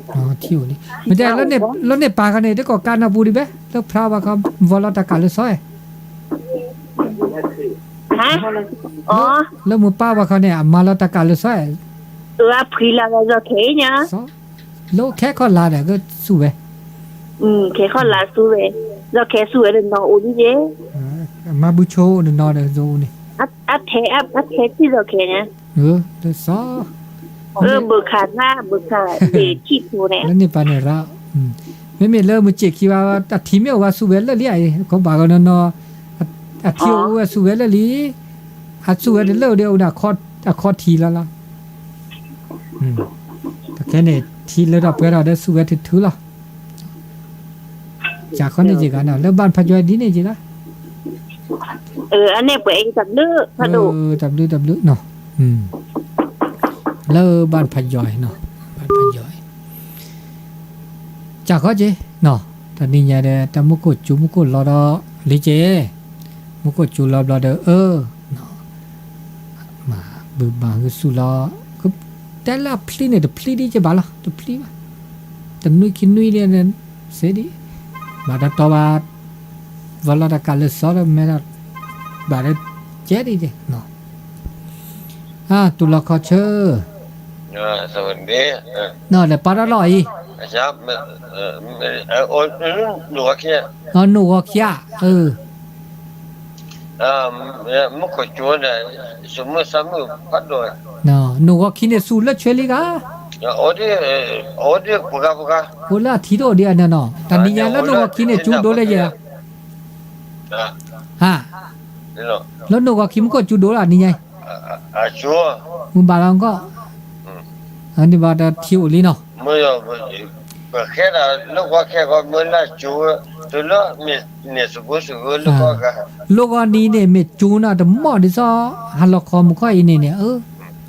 ထံအိၣ်လံ, မ့ၢ်တဲလၢန့ၣ်ပၢ်ခီန့ၣ် တကိးကါနီၢ်ပူၤဒံးဘဲ လၢဖျါဘၣ်ခီ, ဝီၤလီၤတၢ်ကးလၢစီၤဧၢ လၢမုၢ်ပၢ်ဘၣ်ခီန့ၣ် အမၤလီၤတၢ်ကးလၢစီၤ, ဖှံလၢစီၤခဲအံၤညါ, လၢခဲခီၣ်လါဒီးကစူၢ်ဝဲ, ခဲခီၣ်လါစူၢ်ဝဲ, စီၤခဲစူၢ်ဝဲတနီၤအိၣ်ဒ်ယဲ, မၤဘုဆိအိၣ်တနီၤဒီးအိၣ်န့ၣ်, အထဲ, အထဲစံၣ်စီၤခဲညါ, လၢစီၤ ဘုခးသၣ် ဘုခး ဘ့ၣ်ထံၣ်ဖိန့ၣ်, လၢန့ၣ်ပၢ်န့ၣ်ရၣ်, မ့မ့ၢ်လၢမုၢ်စ့ၢ်ခံဘၣ် အထံမ့ၢ်အိၣ်ဝဲစူၢ်ဝဲလၢာ်လံဧါ, ခီဘၣ်ဂီၢ်နီၢ်နီၢ်, အထံအိၣ်ဝဲစူၢ်ဝဲလၢာ်လံ, အစူၢ်ဝဲတလၢာ်ဒီးအိၣ်ဒီးအခီထံးလီၤလီၤ, တခဲန့ၣ် ထံလၢထီၣ်ပှဲၤထီၣ်ဒီးစူၢ်ဝဲထုထုလီၤ, ကၢ်ခီန့ၣ်က့ၤဂၤနီၤ လၢဘၣ်ဖးယီၤဒ်န့ၣ်က့ၤဂၤ အန့ၣ်ပှဲၤအံၤတၢ်ဘျုးဖးဒိၣ်, တၢ်ဘျုးတၢ်ဘျုးနီၤ, လၢဘၣ်ဖးယီၤနီၤ, ဘၣ်ဖးယီၤ, ကၢ်ခီက့ၤနီၤ, တနံၤညါဒီး တၢ်မူခိၣ်စူၤမူခိၣ်လီၤဒီး လံက့ၤ, မူခိၣ်စူၤလီၤဘျီဒီး အၢ မၤဘုမၤဟုစူၢ်လီၤ, တဲလၢအဖျံန့ၣ် တဖျံဒ်က့ၤဘၣ်လီၤ တဖျံဘၣ်, တနွံခံနွံဒ် စ့ဒ်, ဘၣ်တတီဘၣ်, ဝဲလီၤတၢ်ကးလၢစီၤဒီးမဲဒီး, ဘၣ်ဒီး, ကဲဒ်ဒ်, တူၢ်လီၤခီဆၢ, နီၢ်လဲၤပာ်ထီၣ်လီၤအံၤ, နိၣ်ဂီၤခံဧါ, အၢ မူခိၣ်စူၤန့ၣ်, နိၣ်ဂီၤခံန့ၣ် စူၤလၢဆွဲလံဂၤ, အိၣ်လၢအထံတအိၣ်ဒံးအန့ၣ်နီၤ, တနံၤညါလၢနိၣ်ဂီၤခံန့ၣ် စူၤဒိၣ်လၢယဲၢ်, ဟါ, လၢနိၣ်ဂီၤခံမူခိၣ်စူၤဒိၣ်လၢနံၤညါအံၤ, မုၢ်ဘၣ်လီၤကီၢ်, န့ၣ်ဘၣ်ဒီးထံအိၣ်လံနီၤ, ပဃဲဒၣ်လၢဂီၤခဲဂီၤမ့ၢ်လၢစူၤ, တုၤလၢ လၢဂီၤနံၤန့ၣ် မ့ၢ်စူၤနီၤ တမီၢ်ဒ်သိး ဟါလီၤခီမုၢ်ခီအံၤန့ၣ်န့ၣ်, အၢ,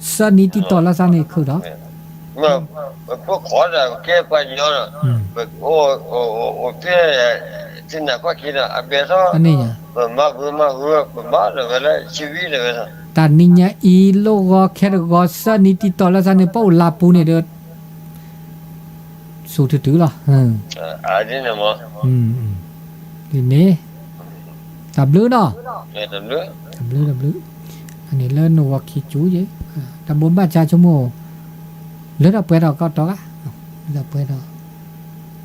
သၢနံၤတံၢ်တီၤလၢသးန့ၣ်ခုၣ်ဒီး, ပခိးဒီးကဲပှၤညီ, အိၣ်သ့ ထံနၢ်ခီၣ်ခံဒီး အဘဲထီၣ် အန့ၣ်ညါ ပမၤဂုာ်မၤဂုာ် ပဘၣ်လၢၤဝဲလၢ ဆံဝံလၢၤဝဲလီၤ. တၢ်နံၤညါအံၤ လိၣ်ဂီၤခဲတဂီၤ ဆၢနံၤတံၢ်တီၤလၢသးန့ၣ် ပအိၣ်လါပူၤန့ၣ်ဒီး စူၤတုၤတုၤလီၤ. ဒ်န့ၣ် တၢ်ဘျုးနီၤ, တၢ်ဘျုး တၢ်ဘျုး, အန့ၣ်လၢနဂီၤခံကၠူယဲ, တၢ်ဘိးဘၣ်ဆါဆိကမိၣ် လၢတၢ်ပှဲၤထီၣ်ကီတီၤဂၤ, လၢတၢ်ပှဲၤထီၣ်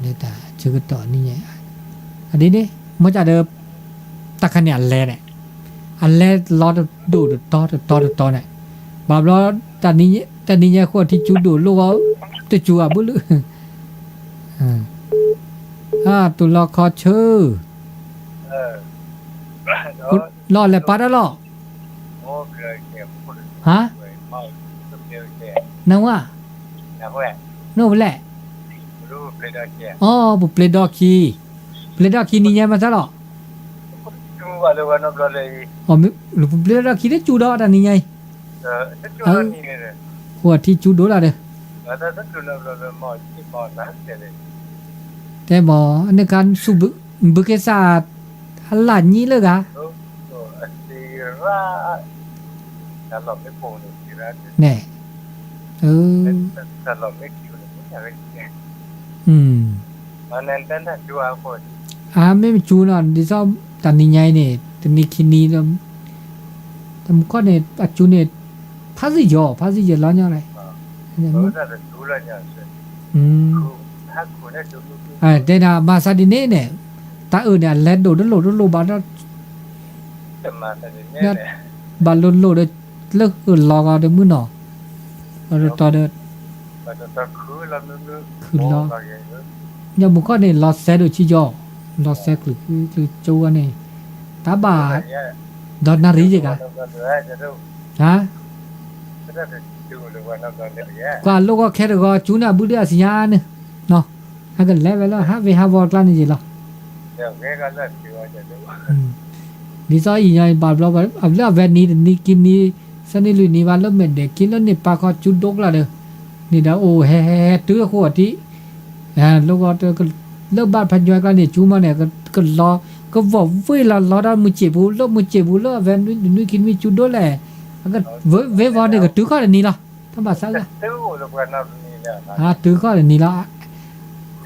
လၢတၢ်ဆၢကတီၢ်နံၤညါ, အဒ်န့ၣ် မ့ၢ်တၢ်ဒီး တၢ်ခါန့ၣ်အလဲန့ၣ်, အလဲလီၤတဒိၣ်တတီၤတတီၤတတီၤန့ၣ်, ဘၣ်ဘျီ တၢ်နံၤညါဃိထံကၠူဒိၣ်လိၣ်ဂီၤ တကၠူအဘုလၢ တူၢ်လီၤခီဆၢ, လီၤလဲၤပာ်တၢ်လီၤ, ဟါ, နဝဲ, နအိၣ်ဖဲလဲၣ်, အိ ပပျဲၤဒီခံ, ပျဲၤဒီခံနံၤညါမးသးလီၤ, ပပျဲၤဒီခံတကၠူဒီးတၢ်နံၤညါအံၤ, ဃိထံကၠူဒိၣ်လၢဒီး, တဲမ့ၢ် အန့ၣ်ခါဆူၣ်ဘုက့ၤစၢ် အလၢ်ညံလၢဂၤ, န့ၣ်, အမ့ၢ်မ့ၢ်ကၠူနီၤ ဒ်သိးတၢ်နံၤညါအံၤန့ၣ် တနံၤခံနံၤ တမူခီၣ်န့ၣ် အကၠူန့ၣ် ဖးစ့ၢ်ယီၤ ဖးစ့ၢ်ယီၤလီၤညီလဲၣ်, တဲဒၣ်မၤသးဒ်န့ၣ်န့ၣ် တၢ်အၢၣ်န့ၣ် အလဲၤဒိၣ်တလိၣ်တလိၣ်ဘၣ်ဒီး ဘၣ်လိၣ်လိၣ်ဒီး လၢဃုာ်လီၤဂီၤဒီးမုၢ်နီၤ, ဒီးတီၤဒီး ခုၣ်လီၤ, ညီမူခီၣ်န့ၣ် လီၤစဲဒိၣ်ဆံယီၤ, လီၤစဲချုးချုးကၠိဝဲန့ၣ်, တၢ်ဘၣ် ဒီးနၣ်ရံၣ်ယဲၢ်ဂၤ, ဟါ, ကွၢ်လိၣ်ဂီၤခဲတဂီၤ ကၠူန့ၣ်အဘုဒုအစံးညါန့ၣ်, အကလဲၤဝဲလၢဟးဝ့ၤဟးဝီၤကျါန့ၣ်ယဲၢ်လီၤ. ဒ်သိးအံၤညီအံၤဘၣ်ဘျီ အလၢအဝဲနံၤတနံၤကံနံၤ သၢနံၤလွံၢ်နံၤဘၣ်လၢမဲာ်ဒဲးက့လၢန့ၣ်ပာ်ခီကၠူဒိၣ်ကျါဒီး, န့ၣ်ဒီးအိၣ်ဟဲဟဲဟဲတုၤအဃိအထံး, လိၣ်ဂီၤတ လၢဘၣ်ဖးညွဲကျါန့ၣ် ကၠူမးန့ၣ် ကလီၤ ကဝီၤဝ့ၢ်လီၤလီၤဒီးမုၢ်စ့ၣ်ပူၤ လၢမုၢ်စ့ၣ်ပူၤလၢအဝဲနွံနံၤခံနံၤကၠူဒိၣ်လဲၣ်, ဝ့ၢ်ဝီၤန့ၣ်ကတုၤခီၣ်တနံၤလီၤ တၢ်ဘၣ်ဆၢဂၤ တုၤခီၣ်တနံၤလီၤ,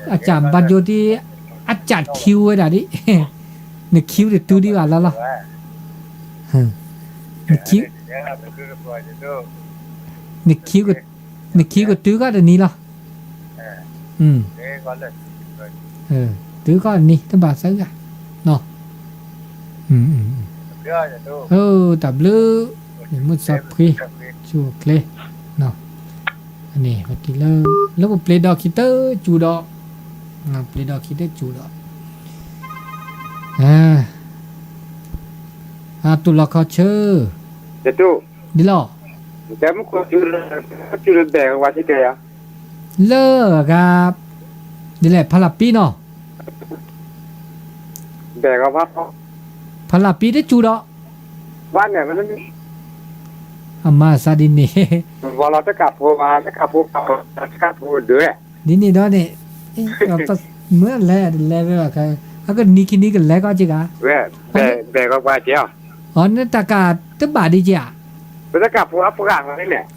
အစၢ်ဘၣ်ယိၣ်ဒ် အစၢ်ခံဝဲဒၣ်ဒ်, နခံတတုၤဒံးဘၣ်လီၤလီၤ, နခံ နခံကတုၤခီၣ်တနံၤလီၤ, တုၤခီၣ်တနံၤ တဘၣ်ဆၢဂၤ, တၢ်ဘျုး, မုၢ်သးဖှံ, ဆူၣ်ချ့, န့ၣ် ပတံၤလၢ လၢပပျ့ၤဒီးခံတကၠူဒီး, ပျ့ၤဒီးခံတကၠူဒီး, တူၢ်လီၤခီဆၢ, ဒ်လီၤ, လၢအဂၤ, ဒ်လဲၣ် ဖးလးပံနီၤ, ဖးလးပံတကၠူဒီး, အမၤသးဒ်န့ၣ်, ဒ်န့ၣ်ဒီးန့ၣ်, မ့ၢ်လဲၤတလဲၤဝဲဘၣ်, အကနံၤခံနံၤကလဲၤကီးက့ၤဂၤ, အီနတၢ်ကၢ်တဘၣ်ဒံးက့ၤဧါ,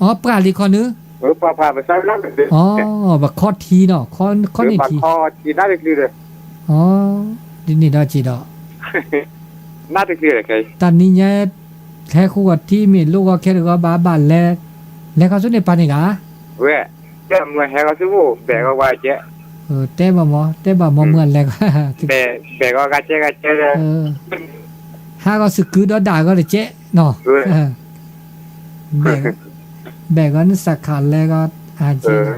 အီ ပှၢ်လံခီနုာ်, ပခီထံနီၤ, ခီန့ၢ်ထံ, ဒ်န့ၣ်ဒီးက့ၤဒီး, တၢ်နံၤညါ ဟဲဃုာ်ဂီၤထံမ့ၢ်လိၣ်ဂီၤခဲတဂီၤဘၣ်ဘၣ်လဲၤ, လဲၤခီဆူန့ၣ်ပၢ်န့ၣ်ဂၤ, တဲဘၣ်မ့ၢ် တဲဘၣ်မ့ၢ်မုၢ်အလဲၤ, ဟးဂီၤစကုဒီးဒၣ်ဂီၤတကဲးနီၤ, ဘဲၣ်ဂီၤနစၢ်ခးလဲၤဂီၤ,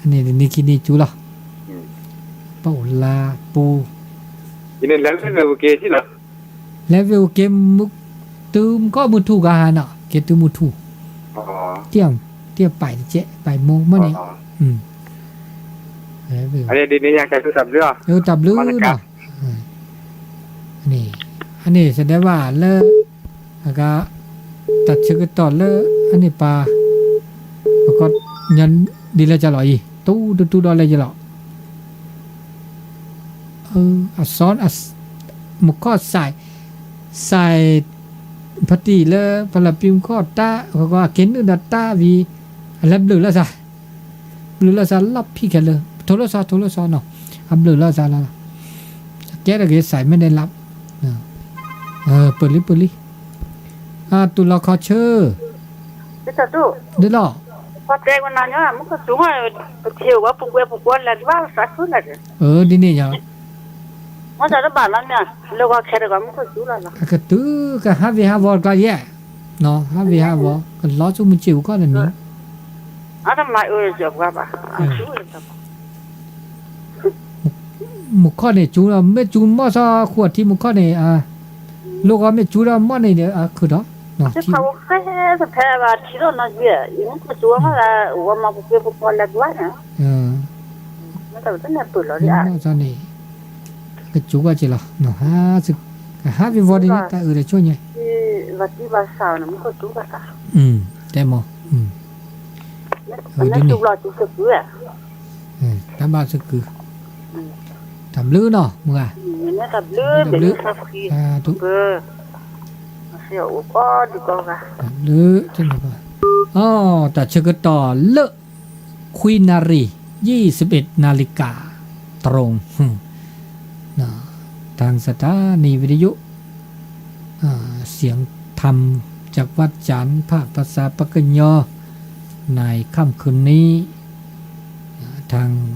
အန့ၣ်တနံၤခံနံၤကၠူလီၤ, ပအိၣ်လါပူၤ, လဲၤဝဲအိၣ်က့ၤ တုၤမုၢ်ခီၣ်မုၢ်ထူၣ်ဂၤဟါနီၤ က့ၤတုၤမုၢ်ထူၣ်, တပာ်တကဲး ပာ်မိၢ်မ့ၢ်န့ၣ်, တၢ်ဘျုးနီၤ, အန့ၣ် စဒဲဘၣ်လၢ အဂၤ တၢ်ဆၢကတီၢ်လၢ အန့ၣ်ပၢ် ပကီး ဒ်လဲၣ်ကလီၤအံၤ တူတူတူဒီးလဲၣ်ကလီၤ အစီ မူခိၣ်စဲး စဲး ဖါတံၢ်လၢ ဖီလီၤပံမူခိၣ်တၢ် အကဲနုာ်ဒီးတၢ်ဝံၤ အလဲၤဘျုးလိာ်သး ဘျုးလိာ်သးလီၢ်ဖံးခဲလၢာ် ထိလိာ်စီ ထိလိာ်စီနီၤ အဘျုးလိာ်သးလီၤ အကဲထီၣ်က့ၤစဲးမ့ၢ်ဒဲးလၢ ပၢၢ်လံ ပၢၢ်လံ တူၢ်လီၤခီဆၢ ဒ်လီၤ ပတဲကနၤညါ မူခိၣ်စူၤမး ပထံၣ်ဝဲပူၤကွဲပူၤကွဲလဲၤကဘၣ်သးဆူလဲၣ် ဒ်န့ၣ်ညါ မ့ၢ်တၢ်တဘၣ်လီၤမ့ၢ် လၢဂီၤခဲတဂီၤမူခိၣ်စူၤလီၤလီၤ အကတုၤကဟးဝ့ၤဟးဝီၤတကျါယဲၢ် နီၤ ဟးဝ့ၤဟးဝီၤ ကလီၤဆူမုၢ်ဆ့ၣ်ပူၤခီၣ်တနံၤ အတမၤအၢယပှၤဘၣ် မူခိၣ်န့ၣ်စူၤလီၤ မ့ၢ်စူၤမီၢ်စီဃိးထံမူခိၣ်န့ၣ် လၢဂီၤမ့ၢ်စူၤဒီးမီၢ်န့ၣ်ဒီး အခုၣ်ဒီး ဖဲဖဲဘၣ်ထံၣ်ထီၣ်နီၤယဲၢ် မူခိၣ်စူၤမး ဝဲမၤပူၤကွဲပူၤကွဲလဲၤကဘၣ်န့ၣ် မ့ၢ်တၢ်န့ၣ်ပၢၢ်လီၤဒ်အါ မီၢ်စီန့ၣ် ကစူၤကွၢ်က့ၤလီၤ ကဟးဝ့ၤဝီၤဒ်န့ၣ် တၢ်အုးဒီးဆိၣ်ညါ ဘၣ်တံၢ်ဘၣ်စးန့ၣ် မူခိၣ်စူၤဘၣ်တၢ် တဲမီၤ ဒ်န့ၣ် တၢ်ဘၣ်သကုၤ တၢ်ဘျုးနီၤ မုၢ်ဂၤ တၢ်ဘျုး တၢ်ဘျုး တၢ်ဆၢကတီၢ်လၢ ခွံနၣ်ရံၣ် ယံာ်စဘ့းနၣ်ရံၣ်ကၣ် တြိာ် ทางสถานีวิทยุ เสียงธรรม จากวัดจันทร์ ภาคภาษาปากกยอ ในค่ำคืนนี้ ทาง